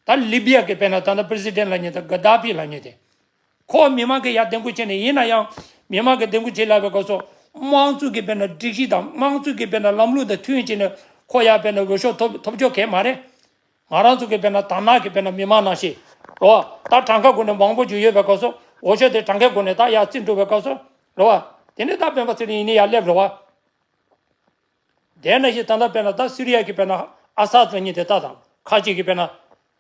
ད་ལི་བི་ཡ་གི་དཔེར་ན་ད་ལྟ་པི་རེ་སི་ཌེན་ལབ་མཁན་དེ་ག་དཱ་ཕི་ལབ་མཁན་དེ། ཁོ་མི་མང་གི་ཡར་འདེམས་བསྐོ་བྱས་ནས་ཡིན་ན་ཡང་མི་མང་གི་འདེམས་བསྐོ་བྱེད་ལབ་པའི་སྐབས་སུ་དམངས་གཙོ་གི་དཔེར་ན་སྒྲིག་གཞི་དང་དམངས་གཙོ་གི་དཔེར་ན་ལམ་ལུགས་དང་མཐུན་བྱས་ནས་ཁོ་ཡར་དཔེར་ན་འོས་ཤོག་ཐོབ་ཐོབ་ཆོག་གི་མ་རེད། ང་རང་ཚོ་གི་དཔེར་ན་དར་ནག་གི་དཔེར་ན་མི་མང་ནང་བཞིན་རེད་བ། ད་གྲངས་ཀ་སྒོ་ནས་མང་པོ་ཅིག་ཡོད་པའི་སྐབས་སུ་འོས་ཤོག་དེ་གྲངས་ཀའི་སྒོ་ནས་ད་ཡར་བརྩི་འགྲོ་བའི་སྐབས་སུ་རེད་བ། དེ་ནས་ད་སྤེན་པ་ཚེ་རིང་ཡིན་ནའི་ཡར་སླེབས་རེད་བ། དེ་ནང་བཞིན་ད་ལྟ་དཔེར་ན་ད་སི་རི་ཡ་གི་དཔེར་ན་ཨ་སཱད་ལབ་མཁན་དེ་ད་དང་ཁ་ཅིག་གི་དཔེར་ན་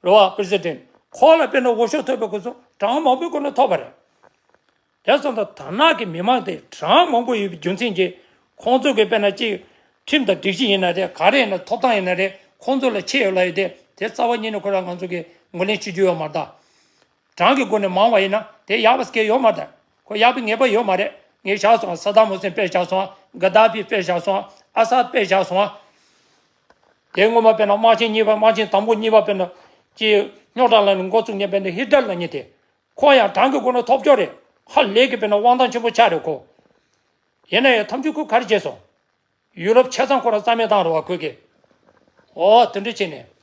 རེད་བ། པི་རེ་སི་ཌེན་ཁོ་ལ་དཔེར་ན་འོས་ཤོག་ཐོབ་པའི་སྐབས་སུ་གྲངས་མང་པོའི་སྒོ་ནས་ཐོབ་པ་རེད། དེ་སོང་ཙང་དར་ནག་གི་མི་མང་དེ་གྲངས་མང་པོ་ཡོད་པའི་རྒྱུ་མཚན་གྱིས་ཁོང་ཚོ་གི་དཔེར་ན་ཅིག་ཁྲིམས་དང་སྒྲིག་གཞི་ཡིན་ན་རེད། ག་རེ་ཡིན་ན་ཐོབ་ཐང་ཡིན་ན་རེད། ཁོང་ཚོ་ལ་ཆེ་ཡོད་ལ་ཡོད་དེ་དེ་རྩ་བ་ཉིད་ནས་ཁོ་རང་ང་ཚོ་གི་ངོས་ལེན་བྱེད་རྒྱུ་ཡོད་མ་རེད་ད། གྲངས་ཀྱི་སྒོ་ནས་མང་བ་ཡིན་ན་དེ་ཡག་པ་སྐད་ཡོད་མ་རེད། ཁོ་ཡག་པའི་ངེས་པ་ཡོད་མ་རེད། ངས་བཞག་སོང་། ས་དཱམ་ཧུ་སེན་དཔེ་བཞག་སོང་། ག་དཱ་ཕི་དཔེ་བཞག་སོང་། ཨ་སཱད་དཔེ་བཞག་སོང་། དེ་སྔོན་མ་དཔེར་ན་དམག་ཆེན་གཉིས་པ་དམག་ཆེན་དང་པོ་གཉིས་པ་དཔེར་ན་ཅིག་རྙོག་དྲ་ལངས་ནས་འགོ་བཙུགས་མཁན་དཔེར་ན་ཧི་ཏར་ལབ་མཁན་དེ། ཁོ་ཡང་གྲངས་ཀྱི་སྒོ་ནས་ཐོབ་ཆོག་རེད། ཧ་ལས་ཀྱི་དཔེར་ན་དབང་ཐང་ཆེན་པོ་ཆགས་རེད་ཁོ། ཡིན་ན་ཡང་ཐམས་ཅད་ཁོས་ག་རེ་བྱས་སོང་། ཡུ་རོབ་ཆ་ཚང་ཁོ་རང་རྩ་མེད་བཏང་རེད་བ་ཁོས་ཀྱིས། འོ་དེ་འདྲ་བྱས་ནས།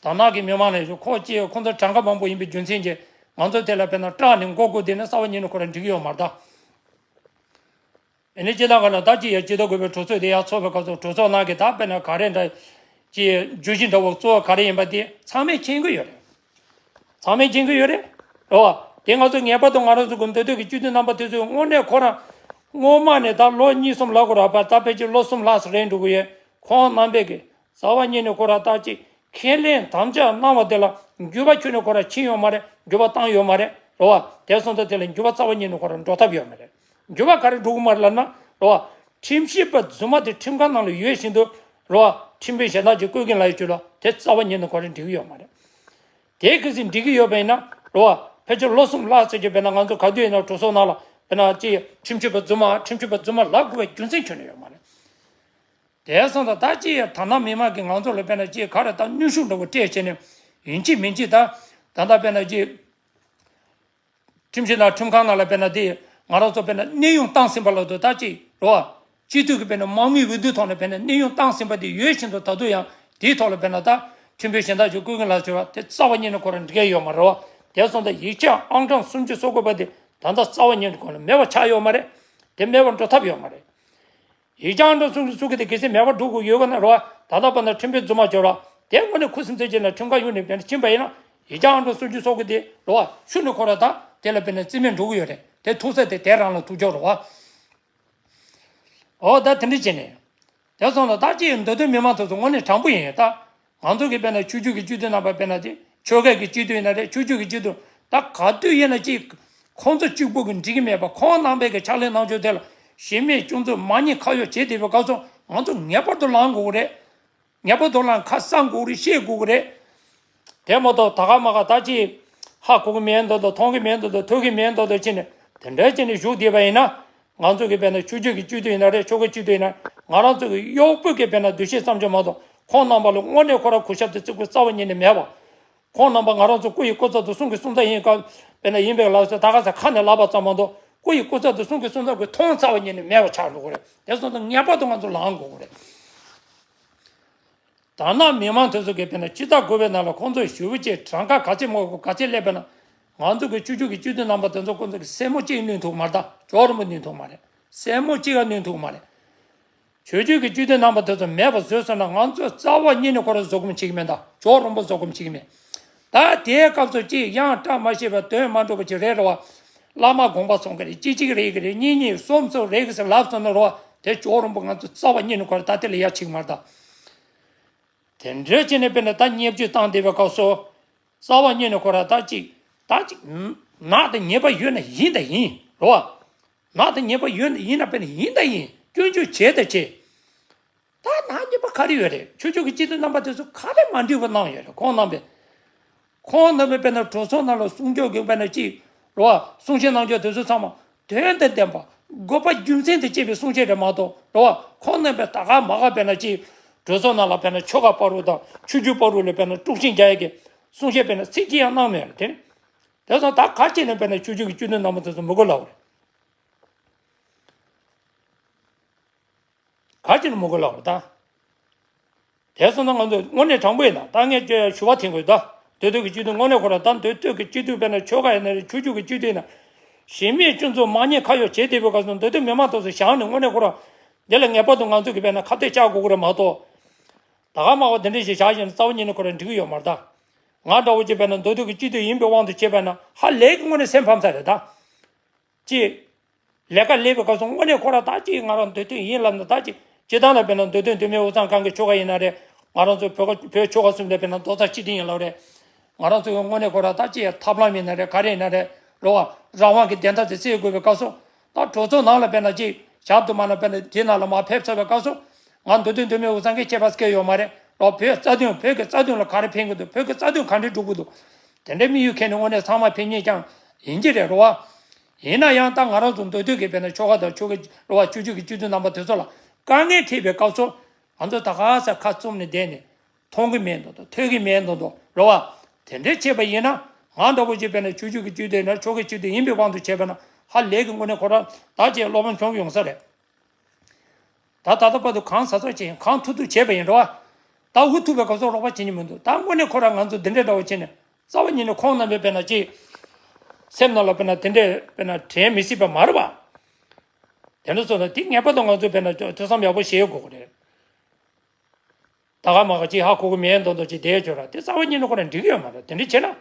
དར་ནག་གི་མི་མང་ནས་ཁོ་ཅིག་ཁོ་ཚོ་གྲངས་ཀ་མང་པོ་ཡིན་པའི་རྒྱུ་མཚན་གྱིས་ང་ཚོ་དེ་ལ་དཔེར་ན་སྐྲག་ནས་མགོ་སྒུར་བསྡད་ན་རྩ་བ་ཉིད་ནས་ཁོ་རང་འགྲིག་གི་ཡོད་མ་རེད་ད། ཨ་ནི་སྤྱིར་བཏང་ག་ན་ད་ཅི་ཡ་སྤྱི་ཟླ་དགུ་པའི་གྲོས་ཚོགས་དེ་ཡར་ཚོགས་པའི་སྐབས་སུ་གྲོས་ཚོགས་ནང་གི་ད་དཔེར་ན་ག་རེ་འདྲ་ཅི་བརྗོད་གཞི་འདྲ་བོ་གཙོ་བོ་ག་རེ་ཡིན་པ་དེ་ཚང་མས་མཁྱེན་གྱི་ཡོད་རེད། ཚང་མས་མཁྱེན་གྱི་ཡོད་རེད། རེད་བ། དེ་ང་ཚོ་ངེས་པར་དུ་ང་རང་ཚོ་གི་མདོ་སྟོད་ཀྱི་སྤྱི་འཐུས་རྣམ་པ་དེ་ཚོས་དངོས་གནས་ཁོ་རང་སྔོན་མ་ནས་ད་ལོ་གཉིས་གསུམ་ལ་གོ་ར་བར་ད་ཕལ་ཆེར་ལོ་གསུམ་ལྷག་ཙམ་རེད་འགྲོ་གི་ཡོད། ཁོང་རྣམ་པས་ཀྱི་རྩ་བ་ཉིད་ནས་ཁོ་ར་ད་ཅིག་ཁས་ལེན་དམ་བཅའ་གནང་བ་དེ་ལ་འགྱུར་བ་ཁྱོན་ནས་ཁོ་ར་ཕྱིན་ཡོད་མ་རེད། འགྱུར་བ་བཏང་ཡོད་མ་རེད། རེད་བ། དེ་སོང་ཙང་དེ་ལ་འགྱུར་བ་རྩ་བ་ཉིད་ནས་ཁོ་ར་འགྲོ་ཐབས་ཡོད་མ་རེད། འགྱུར་བ་ག་རེ་འགྲོ་གི་མ་རེད་ལབ་ན། རེད་བ། ཁྲིམས་ཞིབ་པ་རྫུན་མ་དེ་ཁྲིམས་ཁང་ནང་ལ་ཡོད་བཞིན་དུ། རེད་བ། ཁྲིམས་དཔོན་གཞན་དག་ཅིག་བསྐོ་གིན་ལ་ཡོད་ཅུ་ལ་དེ་རྩ་བ་ཉིད་ནས་ཁོ་ར་འགྲིག་གི་ཡོད་མ་རེད། དེ་གལ་སྲིད་འགྲིག་གི་ཡོད་པ་ཡིན་ན་རེད་བ། ཕལ་ཆེར་ལོ་གསུམ་ལྷག་ཙམ་གྱི་དཔེར་ན་ང་ཚོ་ག་དུས་ཡིན་ན་གྲོས་ཚོགས་ནང་ལ་དཔེར་ན་ཅིག་ཁྲིམས་ཞིབ་པ་རྫུན་མ་ཁྲིམས་ཞིབ་པ་རྫུན་མ་ལབ་དགོས་པའི་རྒྱུ་མཚན་ཁྱོན་ནས་ཡོད་མ་རེད། དེ་སོང་ཙང་ད་ཅིག་དར་ནག་མི་མང་གིས་ང་ཚོ་ལ་དཔེར་ན་ཅིག་ག་རེ་ད་གནོན་ཤུགས་འདྲ་བོ་སྤྲད་བྱས་ནས་ཡིན་གཅིག་མིན་གཅིག་ད་ད་ལྟ་དཔེར་ན་ཅིག་ཁྲིམས་ཞིབ་དང་ཁྲིམས་ཁང་ནང་ལ་དཔེར་ན་དེ་ང་རང་ཚོ་དཔེར་ན་གནས་དབྱུང་བཏང་ཟིན་པ་ལ་དུ་ད་ཅིག་རེད་བ། སྤྱི་འཐུས་ཀྱི་དཔེར་ན་མང་མོས་འོས་བསྡུ་ཐོག་ནས་དཔེར་ན་གནས་དབྱུང་བཏང་ཟིན་པ་དེ་ཡོད་བཞིན་དུ་ད་དུང་ཡང་དེའི་ཐོག་ལ་དཔེར་ན་ད་ཁྲིམས་དཔོན་གཞན་དག་ཅིག་བསྐོ་གི་ལ་ཟེར་བ་དེ་རྩ་བ་ཉིད་ནས་ཁོ་རང་འགྲིག་གི་ཡོད་མ་རེད་བ། དེ་སོང་ཙང་ཡིག་ཆ་ཨང་གྲངས་སུམ་ཅུ་སོ་དགུ་པ་དེ་ད་ལྟ་རྩ་བ་ཉིད་ནས་ཁོ་ལ་མེད་པ་ཆགས་ཡོད་མ་རེད། དེ་མེད་པར་འགྲོ་ཐབས་ཡོད་མ་རེད། ཡིག་ཆ་ཨང་གྲངས་སུམ་ཅུ་སོ་དགུ་དེ་གལ་སྲིད་མེད་པར་འགྲོ་དགོས་ཡོད་པ་ན་རེད་བ། ད་ལྟ་བར་ན་ཁྲིམས་དཔོན་རྫུན་མ་བྱོས་ར། དེ་དངོས་གནས་ཁུ་སིམ་སིམ་བྱས་ནས་ཁྲིམས་ཁང་གཡུག་ནས་དཔེར་ན་ཕྱིན་པ་ཡིན་ན་ཡིག་ཆ་ཨང་གྲངས་སུམ་ཅུ་སོ་དགུ་དེ་རེད་བ། ཤུགས་ནས་ཁོ་ར་ད་དེ་ལ་དཔེར་ན་རྩིས་མེད་འགྲོ་གི་ཡོད་རེད། དེ་ཐུག་ས་དེ་དེ་རང་ལ་ཐུག་ཆོག་རེད་བ། འོ་ད་དེ་འདྲ་བྱས་ནས། དེ་སོང་ལ་ད་ཅི་མདོ་སྟོད་མི་མང་ཚོ་ཚོ་དངོས་གནས་དྲང་པོ་ཡིན་ད། ང་ཚོ་གི་དཔེར་ན་ཆོས་བརྒྱུད་ཀྱི་སྤྱི་འཐུས་རྣམ་པ་དཔེར་ན་དེ་ཆོལ་ཁ་གི་སྤྱི་འཐུས་ཡིན་ན་རེད། ཆོས་བརྒྱུད་ཀྱི་སྤྱི་འཐུས་ད་ག་དུས་ཡིན་ན་ཅིག་ཁོང་ཚོ་གཅིག་པུ་གི་འགྲིག་གི་མེད་པ། ཁོང་རྣམ་པས་ཀྱི་ཕྱག་ལས་གནང་ཕྱོགས་དེ་ལ་གཞི་མེད་སྐྱོན་འཛུགས་མ་ཉེས་ཁ་གཡོགས་བྱེད་བསྡད་པའི་སྐབས་སུ་ང་ཚོ་ངེས་པར་དུ་ལངས་དགོས་ཀྱི་རེད། ངེས་པར་དུ་ལངས་ཁ་གསང་དགོས་ཀྱི་རེད། བཤད་དགོས་ཀྱི་རེད། དེ་མ་གཏོགས་ད་ག་མ་ག་ད་ཅིག་ཧ་གོ་གི་མེད་མདོག་མདོག་མཐོང་གི་མེད་མདོག་མདོག་ཐོས་གི་མེད་མདོག་མདོག་བྱས་ནས་དེ་འདྲ་བྱས་ནས་བཞུགས་བསྡད་པ་ཡིན་ན། ང་ཚོ་གི་དཔེར་ན་ཆོས་བརྒྱུད་ཀྱི་སྤྱི་འཐུས་ཡིན་ན་རེད། ཆོལ་ཁའི་སྤྱི་འཐུས་ཡིན་ན་ང་རང་ཚོ་གི་གཡོག་པོ་གི་དཔེར་ན་འདུ་ཤེས་བསམ་བྱུང་མ་གཏོགས་ཁོང་རྣམ་པ་ལ་དངོས་གནས་ཁོ་རང་གུས་ཞབས་དང་བརྩི་བཀུར་རྩ་བ་ཉིད་ནས་མེད་པ། ཁོང་རྣམ་པ་ང་རང་ཚོ་སྐུ་ཡི་སྐུ་ཚབ་དང་གསུང་གི་གསུང་ཚབ་ཡིན་སྐབས་དཔེར་ན་ཡིན་པའི་ལག་ཟེར་ད་ག་ས་ཁ་ནས་ལབ་པ་ཙམ་མ་གཏོགས་སྐུ་ཡི་སྐུ་ཚབ་དང་གསུང་གི་གསུང་ཚབ་ཀྱི་མཐོང་རྩ་བ་ཉིད་ནས་མེད་པ་ཆགས་འགྲོ་གི་རེད། དེ་སོང་ཙང་ངེས་པར་དུ་ང་ཚོ་ལངས་དགོས་ཀྱི་རེད། དར་ནག་མི་མང་དེ་ཚོ་གིས་དཔེར་ན་སྤྱི་ཟླ་དགུ་པའི་ནང་ལ་ཁོང་ཚོས་ཞུ་བ་བྱས་གྲངས་ཀ་ག་ཚད་མང་པོ་ག་ཚད་སླེབས་པ་ན་ང་ཚོ་གི་ཆོས་བརྒྱུད་ཀྱི་སྤྱི་འཐུས་རྣམ་པ་དེ་ཚོ་ཁོང་ཚོ་གི་སེན་མོ་གཅིག་གནོན་ཐུབ་མ་རེད་ད། ཅོག་རིང་པོ་གནོན་ཐུབ་མ་རེད། སེན་མོ་གཅིག་ཡང་གནོན་ཐུབ་མ་རེད། ཆོས་བརྒྱུད་ཀྱི་སྤྱི་འཐུས་རྣམ་པ་དེ་ཚོ་མེད་པ་བཟོས་སོང་ན་ང་ཚོས་རྩ་བ་ཉིད་ནས་ཁོ་རང་བཟོད་སྒོམ་བྱེད་ཀྱི་མེད་ད། ཅོག་རིང་པོ་བཟོད་སྒོམ་བྱེད་ཀྱི་མེད། ད་དེའི་སྐབས་སུ་གཅིག་ཡང་བཀྲ་མ་ཤིས་པ་དོན་མ་འགྲུབ་པ་ཅིག་རེད་རེད་བ། བླ་མ་དགོངས་པ་ཚོམ་གི་རེད། གཅིག་གཅིག་རེད་གི་རེད། གཉིས་གཉིས་གསུམ་གསུམ་རེད་གི་ཟེར་ལབ་སོང་ན་རེད་བ། དེ་ཅོག་རིང་པོ་ང་ཚོ་རྩ་བ་ཉིད་ནས་ཁོ་རང་ད་དེ་ལ་ཡ་བྱེད་ཀྱི་མ་རེད་ད། དེ་འདྲ་བྱས་ནས་དཔེར་ན་ད་བརྙས་བཅོས་བཏང་བསྡད་པའི་སྐབས་སུ། རྩ་བ་ཉིད་ནས་ཁོ་རང་ད་ཅིག་ད་ཅིག་ནག་དང་ཉེས་པ་ཡོད་ན་ཡིན་ད་ཡིན་རེད་བ། ནག་དང་ཉེས་པ་ཡོད་ན་ཡིན་ན་དཔེར་ན་ཡིན་ད་ཡིན་སྐྱོན་བརྗོད་བྱས་ད་བྱས། ད་ནག་ཉེས་པ་ག་རེ་ཡོད་རེད། ཆོས་ཕྱོགས་ཀྱི་སྤྱི་འཐུས་རྣམ་པ་དེ་ཚོ་ག་རེ་མ་འགྲིག་པ་གནང་ཡོད་རེད། ཁོང་རྣམ་པས། ཁོང་རྣམ་པས་དཔེར་ན་གྲོས་ཚོགས་ནང་ལ་གསུང་ཆོས་ཀྱི་དཔེར་ན་ཅིག་རེད་བ། གསུང་བཤད་གནང་ཆོས་དེ་ཚོ་ཚང་མ་དོན་དང་ལྡན་པ། དགོས་པ་རྒྱུ་མཚན་དང་བཅས་པའི་གསུང་བཤད་རེད་མ་གཏོགས་རེད་བ། ཁོང་རྣམ་པས་ད་ག་མ་ག་དཔེར་ན་ཅིག་གྲོས་ཚོགས་ནང་ལ་དཔེར་ན་ཆོལ་ཁ་བར་དུ་དང་ཆོས་བརྒྱུད་བར་དུ་ལ་དཔེར་ན་དཀྲུག་ཤིང་རྒྱག་ཡས་ཀྱི་གསུང་བཤད་དཔེར་ན་ཚིག་གཅིག་ཡང་གནང་མེད་རེད་དེ། དེ་སོང་ད་ག་ཅི་ནས་དཔེར་ན་ཆོས་བརྒྱུད་ཀྱི་བཅུད་བསྡུས་རྣམ་པ་དེ་ཚོ་མི་དགོས་ལབ་རེད། ག་ཅི་ནས་མི་དགོས་ལབ་རེད་ད། དེ་སོང་ན་ང་ཚོ་དངོས་གནས་དྲང་པོ་ཡིན་ན་ད་ངས་ཞུ་བ་འཐེན་དགོས་ད། མདོ་སྟོད་ཀྱི་སྤྱི་འཐུས་དངོས་གནས་ཁོ་རང་ད་མདོ་སྟོད་ཀྱི་སྤྱི་འཐུས་དཔེར་ན་ཆོལ་ཁ་ཡིན་ན་རེད། ཆོས་བརྒྱུད་ཀྱི་སྤྱི་འཐུས་ཡིན་ན། གཞི་མེད་སྤྱི་ཚོགས་མ་ཉེས་ཁ་གཡོག་བྱེད་བསྡད་པའི་སྐབས་སུ་མདོ་སྟོད་མི་མང་དེ་ཚོ་བཞག་ནས་དངོས་གནས་ཁོ་རང་འདི་ལ་ངེས་པར་དུ་ང་ཚོ་གི་དཔེར་ན་ཁ་གཏད་བཅག་དགོས་ཀྱི་རེད་མ་གཏོགས། ད་ག་མ་གོ་དེ་འདྲ་ཞིག་བཞག་བཞིན་རྩ་བ་ཉིད་ནས་ཁོ་རང་འགྲིག་གི་ཡོད་མ་རེད་ད། ང་འདྲ་བོ་ཅིག་དཔེར་ན་མདོ་སྟོད་ཀྱི་སྤྱི་འཐུས་ཡིན་པའི་དབང་དུ་བྱས་པ་ན་ཧ་ལས་ཀྱི་དངོས་གནས་སེམས་ཕམ་ས་རེད་ད། ཅེས། ལས་ཀ་ལས་པའི་སྐབས་སུ་དངོས་གནས་ཁོ་རང་ད་ཅིག་ང་རང་མདོ་སྟོད་ཡིན་ལབ་ན་ད་ཅིག་སྤྱི་བཏང་ལ་དཔེར་ན་མདོ་སྟོད་མདོ་སྨད་དབུས་གཙང་གང་གི་ཆོལ་ཁ་ཡིན་ན་རེད། ང་རང་ཚོ་བོད་ཁ་བོད་ཆོལ་ཁ་གསུམ་ལ་དཔེར་ན་རྡོག་རྩ་གཅིག་སྒྲིལ་ཡིན་ལབ་རེད། ང་རང་ཚོ་གི་དངོས་གནས་ཁོ་རང་ད་ཅིག་ཐབས་ལམ་ཡིན་ན་རེད། ག་རེ་ཡིན་ན་རེད། རེད་བ། རང་དབང་གི་བདེན་མཐའ་དེ་རྩོད་དགོས་པའི་སྐབས་སུ་ད་གྲོས་ཚོགས་ནང་ལ་དཔེར་ན་ཅིག་ཞབས་ཏུ་མ་ན་དཔེར་ན་དེ་ནང་ལ་མར་ཕེབས་ཚར་བའི་སྐབས་སུ་ང་མདོ་སྟོད་མདོ་སྨད་དབུས་གཙང་གི་ཁྱད་པར་སྐད་ཡོད་མ་རེད། རེད་བ། བོད་རྩ་དོན་བོད་ཀྱི་རྩ་དོན་ལ་ག་རེ་ཕན་གི་འདུག་བོད་ཀྱི་རྩ་དོན་ག་འདྲས་སྒྲུབ་གི་འདུག་དེ་འདྲའི་དམིགས་ཡུལ་འཁྱེར་ནས་དངོས་གནས་ཚང་མ་ཕན་ངེས་ཀྱང་ཡིན་གྱི་རེད། རེད་བ། ཡིན་ན་ཡང་ད་ང་རང་ཚོ་མདོ་སྟོད་ཀྱི་དཔེར་ན་ཆོལ་ཁ་དང་ཆོལ་ཁའི་རེད་བ། ཆོས་བརྒྱུད་ཀྱི་སྤྱི་འཐུས་རྣམ་པ་དེ་ཚོ་ལ་དཀའ་ངལ་འཕྲད་པའི་སྐབས་སུ་ང་ཚོ་ད་ག་ས་ཁ་བཙུམ་ནས་བསྡད་ནས་མཐོང་གི་མེད་མདོག་མདོག་ཐོས་ཀྱི་མེད་མདོག་མདོག་རེད་བ། དེ་འདྲའི་བྱས་པ་ཡིན་ན་ང་འདྲ་བོ་ཅིག་དཔེར་ན་ཆོས་བརྒྱུད་ཀྱི་སྤྱི་འཐུས་ཡིན་ན་ཆོལ་ཁའི་སྤྱི་འཐུས་ཡིན་པའི་དབང་དུ་བྱས་པ་ན་ཧ་ལས་ཀྱི་དངོས་གནས་ཁོ་རང་ད་ཅིག་བློ་ཕམ་བྱུང་གི་ཡོང་ས་རེད། ད་ད་ལྟ་བར་དུ་གང་ཟག་ཚོགས་ཆེ་གང་ཐུབ་ཐུབ་བྱས་པ་ཡིན་རོ། ད་འུ་ཐུབ་པའི་སྐབས་སུ་རོགས་པ་བྱེད་ཉི་མི་འདུག་ད་དངོས་གནས་ཁོ་རང་ང་ཚོ་འདི་འདྲའི་འདྲ་བོ་བྱས་ནས་རྩ་བ་ཉིད་ནས་ཁོང་རྣམ་པའི་དཔེར་ན་ཅིག་སེམས་ནང་ལ་དཔེར་ན་དེ་འདྲའི་དཔེར་ན་དྲན་མི་སྲིད་པ་མ་རེད་པ། དེ་འདྲ་སོང་ན་དེ་ངེས་པར་དུ་ང་ཚོས་དཔེར་ན་ཐོས་བསམ་ཡག་པོ་བྱེད་དགོས་ཀྱི་རེད། ད་ག་མ་ག་ཅིག་ཧ་གོ་གི་མེད་མདོག་མདོག་ཅིག་བསྡད་ཆོག་ར་དེ་རྩ་བ་ཉིད་ནས་ཁོ་རང་འགྲིག་གི་ཡོད་མ་རེད། དེ་འདྲ་བྱས་ན།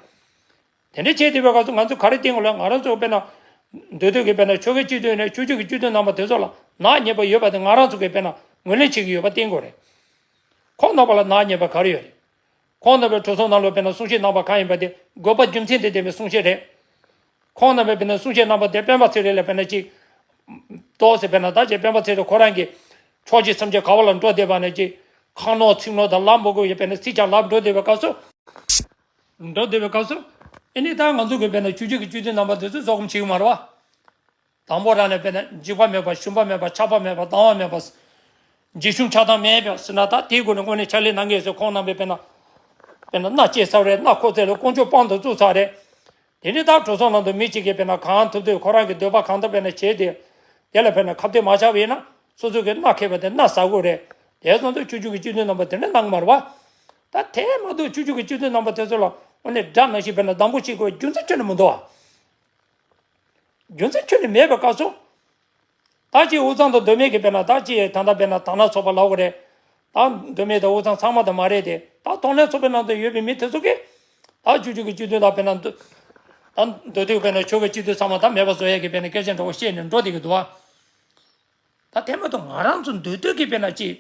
དེ་འདྲ་བྱས་བསྡད་པའི་སྐབས་སུ་ང་ཚོས་ག་རེ་བསྟན་དགོས་ལབ་ང་རང་ཚོ་དཔེར་ན། མདོ་སྟོད་ཀྱི་དཔེར་ན་ཆོལ་ཁའི་སྤྱི་འཐུས་ནས་ཆོས་བརྒྱུད་ཀྱི་སྤྱི་འཐུས་རྣམ་པ་དེ་ཚོ་ལ་ནག་ཉེས་པ་ཡོད་པ་དེ་ང་རང་ཚོ་གིས་དཔེར་ན་ངོས་ལེན་བྱེད་ཀྱི་ཡོད་པ་བསྟན་དགོས་རེད། ཁོང་རྣམ་པ་ལ་ནག་ཉེས་པ་ག་རེ་ཡོད་རེད། ཁོང་རྣམ་པས་གྲོས་ཚོགས་ནང་ལ་དཔེར་ན་གསུང་བཤད་གནང་པ་གང་ཡིན་པ་དེ་དགོས་པ་རྒྱུ་མཚན་དེ་ལྡན་པའི་གསུང་བཤད་རེད། ཁོང་རྣམ་པས་དཔེར་ན་གསུང་བཤད་གནང་པ་དེ་སྤེན་པ་ཚེ་རིང་ལ་དཔེར་ན་ཅིག་ཏོག་ཙེ་དཔེར་ན་ད་ཅིག་སྤེན་པ་ཚེ་རིང་ཁོ་རང་གིས་ཕྱོགས་གཅིག་མཚམས་གཅིག་ག་བ་ལ་འགྲོ་བསྡད་པ་ནས་ཅིག་ཁ་ནོར་ཚིག་ནོར་དང་ལབ་མི་དགོས་ཡ་དཔེར་ན་ཚིག་ཅིག་ལབ་འགྲོ་བསྡད་པའི་སྐབས་སུ། འགྲོ་བསྡད་པའི་སྐབས་སུ། ཨེ་ནི་ད་ང་ཚོ་གི་དཔེར་ན་ཆོས་བརྒྱུད་ཀྱི་སྤྱི་འཐུས་རྣམ་པ་དེ་ཚོས་བཟོད་སྒོམ་བྱེད་ཀྱི་མ་རེད་བ། དང་པོ་རང་ནས་དཔེར་ན་འཇིགས་པ་མེད་པ་ཞུམ་པ་མེད་པ་ཆགས་པ་མེད་པ་སྡང་བ་མེད་པ། འཇིགས་ཞུམ་ཆགས་སྡང་མེད་པ་ཟེར་ན་ད་དེའི་སྒོ་ནས་དངོས་གནས་ཕྱག་ལས་གནང་མཁན་ཚོས་ཁོང་རྣམ་པས་དཔེར་ན། དཔེར་ན་མནའ་སྐྱེལ་ཚར་རེད། མནའ་འཁོར་ཚད་ལ་དཀོན་མཆོག་དཔང་དུ་བཙུགས་ཚར་རེད། དེ་ནི་ད་གྲོས་ཚོགས་ནང་དུ་མི་གཅིག་གིས་དཔེར་ན་གང་ཐུབ་ཐུབ་ཁོ་རང་གི་འདོད་པ་གང་ལྟར་དཔེར་ན་བྱས་ཏེ། དེ་ལ་དཔེར་ན་ཁ་གཏད་མ་བཅག་པ་ཡིན་ན་སོ་སོ་གི་མནའ་ཁེལ་བ་དེ་མནའ་ཟ་དགོས་རེད། དེ་སོང་ཙང་ཆོས་བརྒྱུད་ཀྱི་སྤྱི་འཐུས་རྣམ་པ་དེ་འདྲ་གནང་གི་མ་རེད་བ། ད་དེ་མ་གཏོགས་ཆོས་བརྒྱུད་ཀྱི་སྤྱི་འཐུས་རྣམ་པ་དེ་ཚོ་ལ་དངོས་གནས་དགྲ་ནང་བཞིན་དཔེར་ན་སྡང་པོ་བྱེད་དགོས་རྒྱུ་མཚན་ཁྱོན་ནས་མི་འདུག་བ། རྒྱུ་མཚན་ཁྱོན་ནས་མེད་པའི་སྐབས་སུ། ད་ཅིག་དབུས་གཙང་དང་མདོ་སྨད་ཀྱི་དཔེར་ན་ད་ཅིག་ད་ལྟ་དཔེར་ན་དར་ནག་ཚོགས་པ་ལབ་དགོས་རེད། ད་མདོ་སྨད་དང་དབུས་གཙང་ཚང་མ་དང་མ་རེད་དེ། ད་གདོང་ལེན་ཚོགས་པའི་ནང་དུ་ཡོད་པའི་མི་དེ་ཚོ་གིས། ད་ཆོས་བརྒྱུད་ཀྱི་སྤྱི་འཐུས་ལ་དཔེར་ན་མདོ། ད་མདོ་སྟོད་དཔེར་ན་ཆོལ་ཁའི་སྤྱི་འཐུས་ཚང་མ་ད་མེད་པ་བཟོ་ཡས་ཀྱི་དཔེར་ན་སྐད་ཆ་འདྲ་བོ་བཤད་ནས་འགྲོ་བསྡད་ཀྱི་འདུག་བ། ད་དེ་མ་གཏོགས་ང་རང་ཚོ་མདོ་སྟོད་ཀྱི་དཔེར་ན་ཅིག་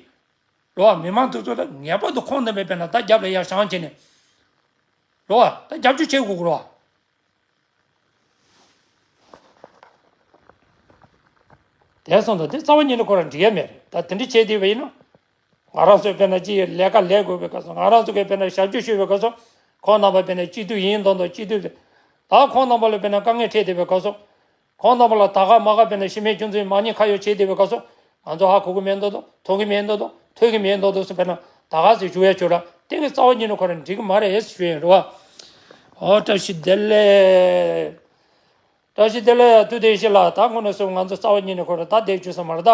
རོ་བ། མི་མང་དེ་ཚོ་ལ་ངེས་པར་དུ་ཁོང་རྣམ་པའི་དཔེར་ན་ད་རྒྱབ་ལ་ཡར་བཞེངས་བྱས་ནས། རོ་བ། ད་རྒྱབ་སྐྱོར་བྱེད་དགོས་ཀྱི་རོ་བ། དེ་སོང་ཙང་དེ་རྩ་བ་ཉིད་ནས་ཁོ་རང་འགྲིག་ཡ་མེད་རེད། ད་དེ་འདྲ་བྱས་བསྡད་པ་ཡིན་ན། ང་རང་ཚོས་དཔེར་ན་ཅི་ཡི་ལས་ཀ་ལས་དགོས་པའི་སྐབས་སུ་ང་རང་ཚོ་གིས་དཔེར་ན་ཞབས་ཕྱི་ཞུ་བའི་སྐབས་སུ། ཁོང་རྣམ་པ་དཔེར་ན་སྤྱི་འཐུས་ཡིན་མདོག་མདོག་སྤྱི་འཐུས་རེད། ད་ཁོང་རྣམ་པ་ལ་དཔེར་ན་དཀའ་ངལ་འཕྲད་བསྡད་པའི་སྐབས་སུ། ཁོང་རྣམ་པ་ལ་ད་ག་མ་ག་དཔེར་ན་གཞི་མེད་སྐྱོན་འཛུགས་མ་ཉེས་ཁ་གཡོག་བྱས་བསྡད་པའི་སྐབས་སུ། ང་ཚོ་ཧ་གོ་གི་མེད་མདོག་མདོག་མཐོང་གི་མེད་མདོག་མདོག་ཐོས་ཀྱི་མེད་མདོག་མདོག་སུ་དཔེར་ན་ད་ག་ཟེར་ཞུ་ཡ་ཆོག་ར། དེ་གི་རྩ་བ་ཉིད་ནས་ཁོ་རང་འགྲིག་གི་མ་རེད་ཞུ་ཡ་རེད་བ། ཨོ་བཀྲ་ཤིས་བདེ་ལེགས། བཀྲ་ཤིས་བདེ་ལེགས། ཐུགས་བདེ་ཞིག་ལ་ད་དངོས་གནས་སུ་ང་ཚོ་རྩ་བ་ཉིད་ནས་ཁོ་རང་ད་བསྡད་རྒྱུ་ས་མ་རེད་ད།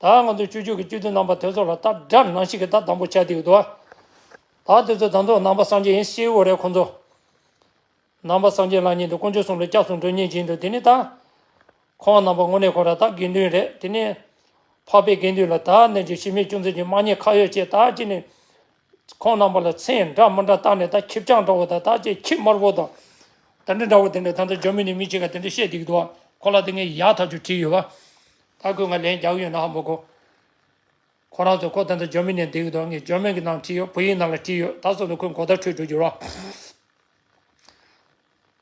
ད་ང་ཚོ་ཆོས་བརྒྱུད་ཀྱི་སྤྱི་འཐུས་རྣམ་པ་དེ་ཚོ་ལ་ད་དགྲ་ནང་བཞིན་གྱི་ད་སྡང་པོ་ཆགས་བསྡད་ཡོད་དོ། ད་དེ་ཚོ་ད་དུང་ནང་པ་སངས་རྒྱས་ཡིན་ཤེས་ཡོད་རེད་ཁོང་ཚོ། ནང་པ་སངས་རྒྱས་ལབ་མཁན་དེ་དཀོན་མཆོག་གསུམ་ལ་སྐྱབས་སུ་འགྲོ་མཁན་ཅིག་ཡིན་འདུག་དེ་ནི་ད། ཁོང་རྣམ་པ་དངོས་གནས་ཁོ་རང་ད་དགེ་འདུན་རེད། དེ་ནི་འཕགས་པའི་དགེ་འདུན་ལ་ད་ནས་ཀྱི་གཞི་མེད་སྐྱོན་འཛུགས་ཀྱི་མ་ཉེས་ཁ་གཡོག་བྱས་ད་ཅི་ནི། ཁོང་རྣམ་པ་ལ་མཚན་འདྲ་མི་འདྲ་བཏགས་ནས་ད་ཁྱི་སྤྱང་འདྲ་བོ་དང་ད་ཅི་ཁྱི་དམར་པོ་དང་། ད་འདྲ་འདྲ་བོ་དེ་འདྲ་ད་ལྟ་འཇར་མ་ནི་མི་གཅིག་ག་དེ་འདྲ་བཤད་བསྡད་ཀྱི་འདུག་ཁོ་ལ་དེ་ངས་ཡག་ཐག་ཆོད་བྲིས་ཡོད་པ། ད་ཁོས་ང་ལན་རྒྱག་གི་ཡོད་ན་ཧ་མ་གོ། ཁོ་རང་ཚོ་ཁོ་ད་ལྟ་འཇར་མ་ནི་བསྡད་ཀྱི་འདུག་ངས་འཇར་མན་གྱི་ནང་བྲིས་ཡོད། བོད་ཡིག་ནང་ལ་བྲིས་ཡོད། ད་སོ་ནས་ཁོས་མགོ་ཐག་ཁྲོད་འགྲོ་རྒྱུ་རོ།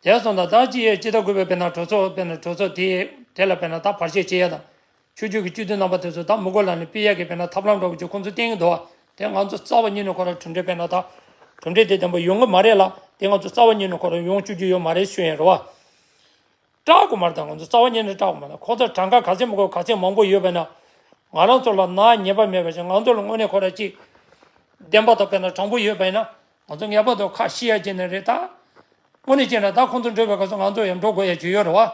དེ་སོང་ད་ད་ཅི་ཡས་ཅི་ད་དགོས་པའི་དཔེར་ན་གྲོས་ཚོགས་དཔེར་ན་གྲོས་ཚོགས་དེ་དེ་ལ་དཔེར་ན་ད་བར་ཆད་བྱེད་ཡ་དང་། ཆོས་བརྒྱུད་ཀྱི་སྤྱི་འཐུས་རྣམ་པ་དེ་ཚོ་ད་མི་དགོས་ལབ་ནས་ཕུད་ཡ་གི་དཔེར་ན་ཐབས་ལམ་འདྲ་བོ་ཅིག་ཁོང་ཚོས་བསྟན་གྱི་འདུག་བ། དེ་ང་ཚོ་རྩ་བ་ཉིད་ནས་ཁོ་རང་གྲུབ་འབྲས་དཔེར་ན་ད། གྲུབ་འབྲས་དེ་ལྡན་པ་ཡོང་གི་མ་རེད་ལ། དེ་ང་ཚོ་རྩ་བ་ཉིད་ནས་ཁོ་རང་ཡོང་བཅུག་རྒྱུ་ཡོད་མ་རེད་ཞུ་ཡ་རེད་བ། སྐྲག་དགོས་མ་རེད་ད། ང་ཚོ་རྩ་བ་ཉིད་ནས་སྐྲག་དགོས་མ་རེད། ཁོང་ཚོ་གྲངས་ཀ་ག་ཚད་མི་དགོས་ག་ཚད་མང་པོ་ཡོད་པ་ཡིན་ན། ང་རང་ཚོ་ལ་ནག་ཉེས་པ་མེད་པ་ཞིག་ང་ཚོ་ལ་དངོས་གནས་ཁོ་རང་ཅིག་བདེན་པ་དང་དཔེར་ན་དྲང་པོ་ཡོད་པ་ཡིན་ན། ང་ཚོ་ངེས་པར་དུ་ཁ་ཕྱེ་ཡ་བྱས་ནས་རེད་ད། དངོས་གནས་བྱས་ན་ད་ཁོང་ཚོ་འགྲོ་བའི་སྐབས་སུ་ང་ཚོ་ཡང་འགྲོ་དགོས་ཡ་ཅིག་ཡོད་རེད་བ།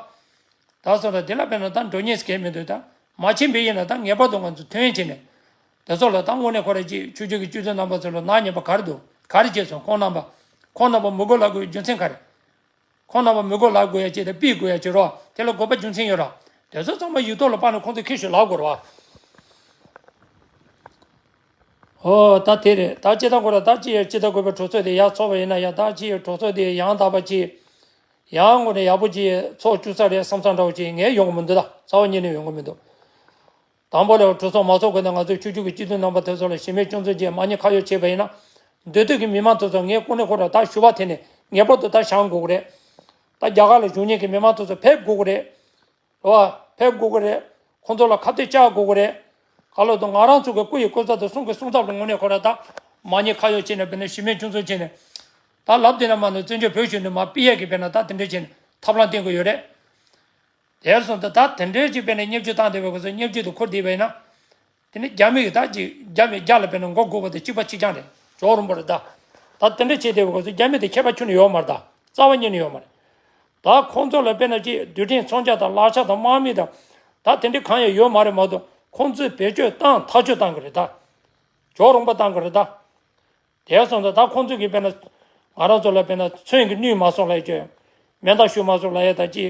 ད་སོང་ཙང་དེ་ལ་དཔེར་ན་ད་འགྲོ་ཉེན་གང་ཡང་མི་འདུག་ད་མ་ཕྱིན་པ་ཡིན་ན་ད་ངེས་པར་དུ་ང་ཚོ་ཐོན་བྱས་ནས། དེ་ཚོ་ལ་ད་དངོས་གནས་ཁོ་རང་ཅིག་ཆོས་བརྒྱུད་ཀྱི་སྤྱི་འཐུས་རྣམ་པ་ཚོ་ལ་ནག་ཉེས་པ་ག་རེ་འདུག་ག་རེ་བྱས་སོང་ཁོང་རྣམ་པ། ཁོང་རྣམ་པ་མི་དགོས་ལབ་དགོས་རྒྱུ་མཚན་ག་རེ། ཁོང་རྣམ་པ་མི་དགོས་ལབ་དགོས་ཡ་ཅིག་དང་ཕུད་དགོས་ཡ་ཅིག་རོ། དེ་ལ་དགོས་པ་རྒྱུ་མཚན་ཡོད་ར། དེ་ཚོ་ཚང་མ་ཡིག་ཐོག་ལ་ཕབ་ནས་ཁོང་ཚོས་ཁྱེར་ཤོག་ལབ་དགོས་ར་བ། ཨོ་ད་དེ་རེད། ད་སྤྱིར་བཏང་ཁོ་ར་ད་ཅི་ཡ་སྤྱི་ཟླ་དགུ་པའི་གྲོས་ཚོགས་དེ་ཡར་ཚོགས་པ་ཡིན་ན་ཡང་ད་ཅི་ཡ་གྲོས་ཚོགས་དེ་ཡང་དག་པ་ཅིག་ཡང་དངོས་གནས་ཡག་པོ་ཅིག་ཚོགས་བཅུག་ས་རེད་བསམ་ས་འདྲ་བོ་ཅིག་ངས་ཡོང་གི་མི་འདུག་ད་རྩ་བ་ཉིད་ནས་ཡོང་གི་མི་འདུག་དང་པོ་ལ་གྲོས་ཚོགས་མ་ཚོགས་གོང་ནས་ང་ཚོས་ཆོས་བརྒྱུད་ཀྱི་སྤྱི་འཐུས་རྣམ་པ་དེ་ཚོ་ལ་གཞི་མེད་སྐྱོན་འཛུགས་བྱས་མ་ཉེས་ཁ་གཡོགས་བྱས་པ་ཡིན་ན། མདོ་སྟོད་ཀྱི་མི་མང་དེ་ཚོ་ངས་ཁོ་ནས་ཁོ་ར་ད་ཞུ་བ་དེ་ནས་ངེས་པར་དུ་ད་བཞེངས་དགོས་ཀྱི་རེད། ད་རྒྱ་གར་ལ་བཞུགས་མཁན་གྱི་མི་མང་དེ་ཚོ་ཕེབས་དགོས་ཀྱི་རེད། རེད་བ། ཕེབས་དགོས་ཀྱི་རེད། ཁོང་ཚོ་ལ་ཁ་གཏད་བཅག་དགོས་ཀྱི་རེད། ག་ལ་དུ་ང་རང་ཚོ་གི་སྐུ་ཡི་སྐུ་ཚབ་དང་གསུང་གི་གསུང་ཚབ་ལ་དངོས་གནས་ཁོ་ར་ད་མ་ཉེས་ཁ་གཡོགས་བྱས་ནས་དཔེར་ན་གཞི་མེད་སྐྱོན་འཛུགས་བྱས་ནས། ད་ལབ་དེ་ན་མ་ནི་བཙན་བྱོལ་བོད་གཞུང་ནས་མར་ཕུད་ཡས་ཀྱི་དཔེར་ན་ད་དེ་འདྲ་བྱས་ནས་ཐབས་ལམ་བསྟེན་དགོས་ཡོད་རེད། དེར་སོང་ཙང་ད་དེ་འདྲའི་ཅིག་དཔེར་ན་བརྙས་བཅོས་བཏང་བསྡད་པའི་སྐབས་སུ་བརྙས་བཅོས་དེ་འཁུར་བསྡད་པ་ཡིན་ན། དེ་ནི་རྒྱ་མི་གིས་ད་ཅིག་རྒྱ་མི་རྒྱ་ལ་དཔེར་ན་མགོ་སྒུར་བ་དང་གཅིག་པ་གཅིག་རྐྱང་རེད། ཇོ་རིན་པོ་རེད་ད། ད་དེ་འདྲ་བྱས་བསྡད་པའི་སྐབས་སུ་རྒྱ་མི་དེ་ཁྱད་པར་ཁྱོན་ནས་ཡོད་མ་རེད་ད། རྩ་བ་ཉིད་ནས་ཡོད་མ་རེད། ད་ཁོང་ཚོ་ལ་དཔེར་ན་ཅིག་རྡུལ་ཕྲན་མཚོན་ཆ་དང་གླ་ཆ་དང་དམག་མི་དང་། ད་དེ་འདྲ་གང་ཡང་ཡོད་མ་རེད་མ་གཏོགས་ཁོང་ཚོས་བེད་སྤྱོད་བཏང་ཐག་གཅོད་བཏང་གི་རེད་ད། ཇོ་རིན་པོ་བཏང་གི་རེད་ད། དེ་སོང་ཙང་ད་ཁོང་ཚོ་གིས་དཔེར་ན། ང་རང་ཚོ་ལ་དཔེར་ན་མཚོན་གྱི་གནོད་མ་སོང་ལབ་ཀྱི། མེ་མདའ་གཞུ་མ་སོང་ལབ་ཡ་ད་ཅི།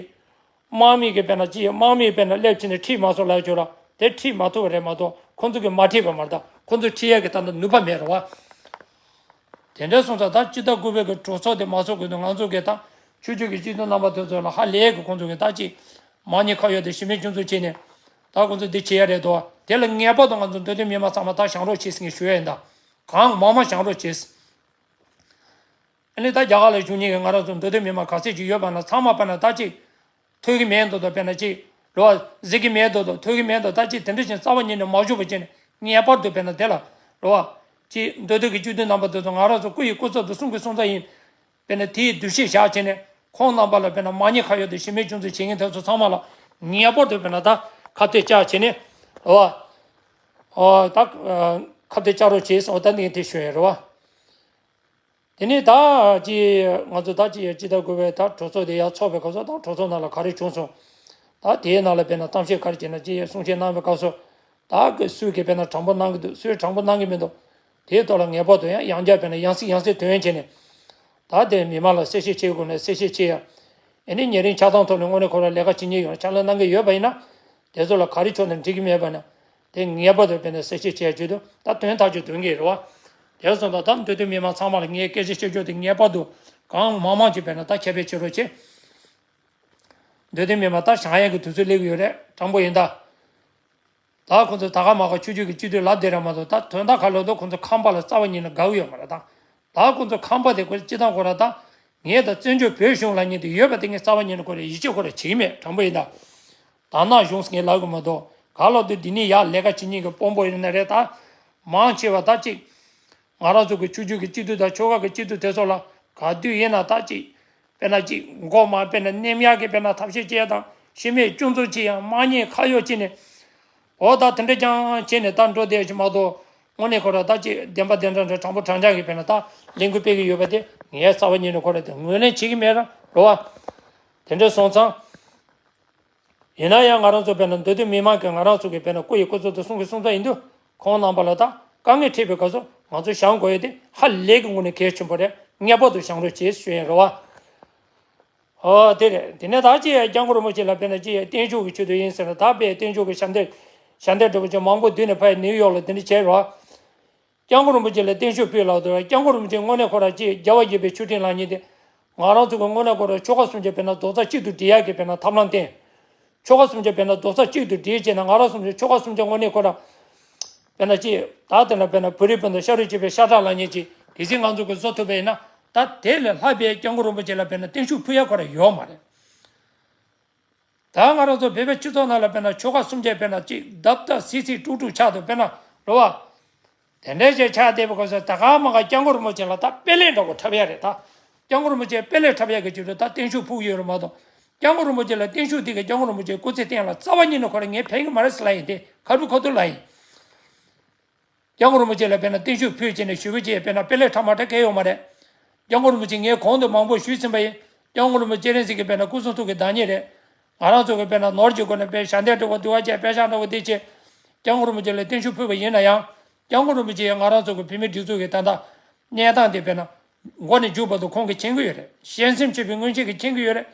དམག་མི་གིས་དཔེར་ན་ཅི་དམག་མིས་དཔེར་ན་སླེབས་ཕྱིན་ནས་ཁྲིད་མ་སོང་ལབ་ཀྱི་ལ་དེ་ཁྲིད་མ་ཐུབ་པ་རེད་མ་གཏོགས་ཁོང་ཚོ་གིས་མ་ཁྲིད་པ་མ་རེད་ད། ཁོང་ཚོ་ཁྲིད་ཡ་གི་ད་ལྟ་ནུས་པ་མེད་རེད་བ། དེ་འདྲ་སོང་ཙང་ད་སྤྱི་ཟླ་དགུ་པའི་གི་གྲོས་ཚོགས་དེ་མ་ཚོགས་གོང་དུ་ང་ཚོ་གིས་ད་ཆོས་བརྒྱུད་ཀྱི་སྤྱི་འཐུས་རྣམ་པ་དེ་ཚོ་ལ་ཧ་ལས་གི་ཁོང་ཚོ་གིས་ད་ཅི། དམག་ཉེས་ཁ་གཡོགས་དེ་གཞི་མེད་སྐྱོན་འཛུགས་བྱས་ནས། ད་ཁོང་ཚོ་འདི་བྱེད་ཡ་རེད་དོ། དེ་ལ་ངེས་པར་དུ་ང་ཚོ་མདོ་སྟོད་མི་མང་ཚང་མ་ད་བཞེངས་རོགས་བྱེད་ཟེར་ངས་ཞུ་ཡ་ཡིན་ད། གང་མང་མང་བཞེངས་རོགས་བྱེད། ཨ་ནི་ད་རྒྱ་གར་ལ་བཞུགས་མཁན་གྱི་ང་རང་ཚོ་མདོ་སྟོད་མི་མང་ག་ཚད་ཅིག་ཡོད་པ་ན་ཚང་མ་པ་ན་ད་ཅིག་ཐོས་ཀྱི་མེད་མདོག་མདོག་དཔེར་ན་ཅིག་རེད་བ། གཟིགས་ཀྱི་མེད་མདོག་མདོག་ཐོས་ཀྱི་མེད་མདོག་ད་ཅིག་དེ་འདྲ་ཞིག་རྩ་བ་ཉིད་ནས་མ་བཞུགས་པ་བྱས་ནས་ངེས་པར་དུ་དཔེར་ན་དེ་ལ་རེད་བ། ཅིག་མདོ་སྟོད་ཀྱི་སྤྱི་འཐུས་རྣམ་པ་དེ་ཚོ་ང་རང་ཚོ་སྐུ་ཡི་སྐུ་ཚབ་ཏུ་གསུང་གི་གསུང་ཚབ་ཡིན། དཔེར་ན་དེའི་འདུ་ཤེས་བཞག་བྱས་ནས་ཁོང་རྣམ་པ་ལ་དཔེར་ན་དམག་ཉེས་ཁ་གཡོགས་དེ་གཞི་མེད་སྐྱོན་འཛུགས་བྱེད་མཁན་དེ་ཚོ་ཚང་མ་ལ་ངེས་པར་དུ་དཔེར་ན་ད་ཁ་གཏད་བཅག་བྱས་ནས་རེད་བ། ཨོ་ད་ཁ་གཏད་བཅག་རོགས་བྱེད་ཟེར་བ་ད་འདི་དེ་ཞུ་ཡ་རེད་བ། དེ་ནས་ད་ཅི་ང་ཚོ་ད་ཅི་ཡ་སྤྱི་ཟླ་དགུ་པའི་ད་གྲོས་ཚོགས་དེ་ཡར་ཚོགས་པའི་སྐབས་སུ་ད་གྲོས་ཚོགས་ནང་ལ་ག་རེ་བྱུང་སོང་། ད་དེའི་ནང་ལ་དཔེར་ན་གཏམ་བཤད་ག་རེ་བྱས་ན་ཅི་ཡ་གསུང་བཤད་གནང་བའི་སྐབས་སུ། ད་གི་སུས་གི་དཔེར་ན་དྲང་པོ་གནང་གི་འདུག་སུས་དྲང་པོ་གནང་གི་མི་འདུག་དེའི་ཐོག་ལ་ངེས་པར་དུ་ཡང་ཡང་བསྐྱར་དཔེར་ན་ཡང་སེ་ཡང་སེ་དོན་བྱས་ནས། ད་དེ་མི་མང་ལ་གསལ་བཤད་བྱེད་དགོས་ན་གསལ་བཤད་བྱེད་ཡ། ཨེ་ནི་ཉེ་རིང་ཆགས་སྡང་ཐོག་ནས་དངོས་གནས་ཁོ་རང་ལས་ཀ་བྱེད་མཁན་ཡོད་ཕྱག་ལས་གནང་གི་ཡོད་པ་ཡིན་ན། དེ་ཚོ་ལ་ག་རེ་ཕྱོགས་ནས་འགྲིག་གི་མེད་པ་ན། དེ་ངེས་པར་དུ་དཔེར་ན་གསལ་བཤད་བྱས་བྱེད་དུ་ད་དོན་ཐག་ཆོད་དོན་གྱི་རེད་བ། དེ་སོང་ཙང་ད་མདོ་སྟོད་མི་མང་ཚང་མ་ལ་ངས་སྐད་ཆ་བཤད་རྒྱུ་དེ་ངེས་པར་དུ་གང་མང་མང་ཅིག་དཔེར་ན་ད་ཁྱབ་སྤེལ་བྱེད་རོགས་བྱེད། མདོ་སྟོད་མི་མང་ད་བཞེངས་ཡས་ཀྱི་དུས་ཚོད་སླེབས་ཀྱི་ཡོད་རེད། དྲང་པོ་ཡིན་ད། ད་ཁོང་ཚོ་ད་ག་མ་ག་ཆོས་བརྒྱུད་ཀྱི་སྤྱི་འཐུས་ལབ་བསྡད་ར་མ་གཏོགས་ད་དོན་དག་ག་ལོག་ཏུ་ཁོང་ཚོ་ཁམས་པ་ལ་རྩ་བ་ཉིད་ནས་དགའ་གི་ཡོད་མ་རེད་ད། ད་ཁོང་ཚོ་ཁམས་པ་དེ་ཁོ་སྤྱི་བཏང་ཁོ་ར་ད། ངས་ད་བཙན་བྱོལ་བོད་གཞུང་ལ་ཉིད་དུ་ཡོད་པ་དེ་ངས་རྩ་བ་ཉིད་ནས་ཁོ་ར་ཡིད་ཆེས་ཁོ་ར་བྱེད་ཀྱི་མེད། དྲང་པོ་ཡིན་ད། དར་ནག་གཞུང་ངས་ལབ་གི་མ་གཏོགས་ག་ལོག་ཏུ་འདི་ནས་ཡར་ལས་ཀ་བྱེད་མཁན་གྱི་དཔོན་པོ་ཡིན་ན་རེད་ད། མང་ཆེ་བ་ད་ཅིག་ང་རང་ཚོ་གི་ཆོས་བརྒྱུད་ཀྱི་སྤྱི་འཐུས་དང་ཆོལ་ཁ་གི་སྤྱི་འཐུས་དེ་ཚོ་ལ་ག་དུས་ཡིན་ན་ད་ཅིག་དཔེར་ན་ཅིག་མགོ་མ་དཔེར་ན་མནན་ཡག་གི་དཔེར་ན་ཐབས་ཤེས་བྱེད་ཡ་དང་གཞི་མེད་སྐྱོན་འཛུགས་བྱེད་ཡ་དམག་ཉེས་ཁ་གཡོགས་བྱེད་ནས། འོ་ད་དེ་འདྲ་རྐྱང་བྱས་ནས་ད་འགྲོ་བསྡད་ཀྱི་མ་གཏོགས་དངོས་གནས་ཁོ་ར་ད་ཅིག་བདེན་པ་བདེན་འདྲ་འདྲ་དྲང་པོ་དྲང་འཇགས་ཀྱི་དཔེར་ན་ད་ལས་འགུལ་སྤེལ་གྱི་ཡོད་པ་དེ་ངས་རྩ་བ་ཉིད་ནས་ཁོ་ར་དེ་ངོས་ལེན་བྱེད་ཀྱི་མེད་ར་རོ་བ། དེ་འདྲ་སོང་ཙང་། ཡིན་ན་ཡང་ང་རང་ཚོ་དཔེར་ན་མདོ་སྟོད་མི་མང་གིས་ང་རང་ཚོ་གི་དཔེར་ན་སྐུ་ཡི་སྐུ་ཚབ་ཏུ་གསུང་གི་གསུང་ཚབ་ཡིན་དུས་ཁོང་རྣམ་པ་ལ་ད་དཀའ་ངལ་འཕྲད་པའི་སྐབས་སུ་ང་ཚོ་བཞེངས་དགོས་ཡ་དེ་ཧ་ལས་ཀྱི་ངོས་ནས་གལ་ཆེན་པོ་རེད། ངེས་པར་དུ་བཞེངས་རོགས་བྱེད་ཞུ་ཡིན་རོ་བ། ཨོ་དེ་རེད། དེ་ནས་ད་ཅི་ཡ་སྐྱབས་མགོན་རིན་པོ་ཆེ་ལ་དཔེར་ན་ཅི་ཡ་བརྟན་བཞུགས་ཀྱི་ཆེད་དུ་ཡིན་ཟེར་ན་ད་དཔེ་བརྟན་བཞུགས་ཀྱི་ཞབས་འདེགས་ཞབས་འདེགས་འདྲ་པོ་ཅིག་མང་པོ་བསྡུས་ནས་ཕ་ཡི་ནིའུ་ཡོག་ལ་དེ་འདྲ་བྱས་རོ། སྐྱབས་མགོན་རིན་པོ་ཆེ་ལ་བརྟན་བཞུགས་ཕུལ་ལགས་འདུག་སྐྱབས་མགོན་རིན་པོ་ཆེ་དངོས་གནས་ཁོ་རང་ཅིག་རྒྱལ་བ་དགྱེས་པའི་མཆོད་སྤྲིན་ལགས་ཉིད་དེ། ང་རང་ཚོ་གི་དངོས་གནས་ཁོ་རང་ཆོལ་ཁ་གསུམ་ཆ་དཔེར་ན་རྡོག་རྩ་གཅིག་ཏུ་སྒྲིལ་ཡག་གི་དཔེར་ན་ཐབས་ལམ་བསྟན། ཆོལ་ཁ་གསུམ་ཆ་དཔེར་ན་རྡོག་རྩ་གཅིག་ཏུ་སྒྲིལ་བྱས་ན་ང་རང་ཚོ་ཆོལ་ཁ་གསུམ་ཆ་དངོས་གནས་ཁོ་རང་། དཔེར་ན་ཅིག་ད་དེ་ན་དཔེར་ན་བོད་རིགས་སྤུན་ཟླ་ཤ་རུས་གཅིག་པའི་ཤ་ཁྲག་ལགས་ཉིད་ཅིག་གལ་སྲིད་ང་ཚོ་གི་བཟོ་ཐུབ་པ་ཡིན་ན་ད་དེ་ལས་ལྷག་པའི་སྐྱབས་མགོན་རིན་པོ་ཆེ་ལ་དཔེར་ན་བརྟན་བཞུགས་ཕུལ་ཡག་ཁོ་རང་ཡོད་མ་རེད། ད་ང་རང་ཚོ་བོད་པའི་སྤྱི་ཚོགས་ནང་ལ་དཔེར་ན་ཆོལ་ཁ་གསུམ་ཆ་དཔེར་ན་ཅིག་རྡབ་རྡབ་སིག་སིག་དཀྲུག་དཀྲུག་ཆགས་འདུག་དཔེར་ན་རོ་བ། དེ་འདྲའི་ཞིག་ཆགས་བསྡད་པའི་སྐབས་སུ་ད་ག་མ་ག་སྐྱབས་མགོན་རིན་པོ་ཆེ་ལ་ད་དཔེ་ལེགས་འདྲ་པོ་འཁྲབ་ཡ་རེད་ད། སྐྱབས་མགོན་རིན་པོ་ཆེ་དཔེ་ལེགས་འཁྲབ་ཡ་གི་ཆེད་དུ་ད་བརྟན་བཞུགས་ཕུལ་གྱི་ཡོད་རེད་མ་གཏོགས། སྐྱབས་མགོན་རིན་པོ་ཆེ་ལ་བརྟན་བཞུགས་དེ་ག་སྐྱབས་མགོན་རིན་པོ་ཆེའི་སྐུ་ཚེ་སྟེང་ལ་རྩ་བ་ཉིད་ནས་ཁོ་རང་ངས་ཕན་གྱི་མ་རེད་ཟེར་ལབ་ཡིན་ཏེ་ཁ་རུ་ཁ་ཐུག་ལབ་ཡིན། སྐྱབས་མགོན་རིན་པོ་ཆེ་ལ་དཔེར་ན་བརྟན་བཞུགས་ཕུལ་བྱས་ནས་ཞུ་བ་བྱས་དཔེར་ན་དཔེ་ལེགས་འཁྲབ་མ་འཁྲབ་གལ་ཡོད་མ་རེད། སྐྱབས་མགོན་རིན་པོ་ཆེ་ངས་གོང་དུ་མང་པོ་ཞུས་ཟིན་པ་ཡིན། སྐྱབས་མགོན་རིན་པོ་ཆེ་རིང་བསྲེལ་གྱི་དཔེར་ན་སྐུ་གསུང་ཐུགས་ཀྱི་བདག་ཉིད་རེད། ང་རང་ཚོ་གི་དཔེར་ན་ནོར་གྱི་སྒོ་ནས་དཔེ་ཞབས་འདེགས་སྒྲོལ་དབང་འདུལ་བ་བཅས་དཔེ་ཤག་འདྲ་བོ་འདི་བྱས། སྐྱབས་མགོན་རིན་པོ་ཆེ་ལ་བརྟན་བཞུགས་ཕུལ་བ་ཡིན་ན་ཡང་། སྐྱབས་མགོན་རིན་པོ་ཆེ་ཡང་ང་རང་ཚོ་གི་བོད་མིའི་སྒྲིག་འཛུགས་ཀྱི་ད་ལྟ་གནས་སྟངས་དེ་དཔེར་ན་མགོ་ནས་མཇུག་བར་དུ་ཁོང་གིས་མཁྱེན་གྱི་ཡོད་རེད། གཤེ་མཚམས་ཆོད་པའི་མངོན་ཤེས་ཀྱིས་མཁྱེན་གྱི་ཡོད་རེད།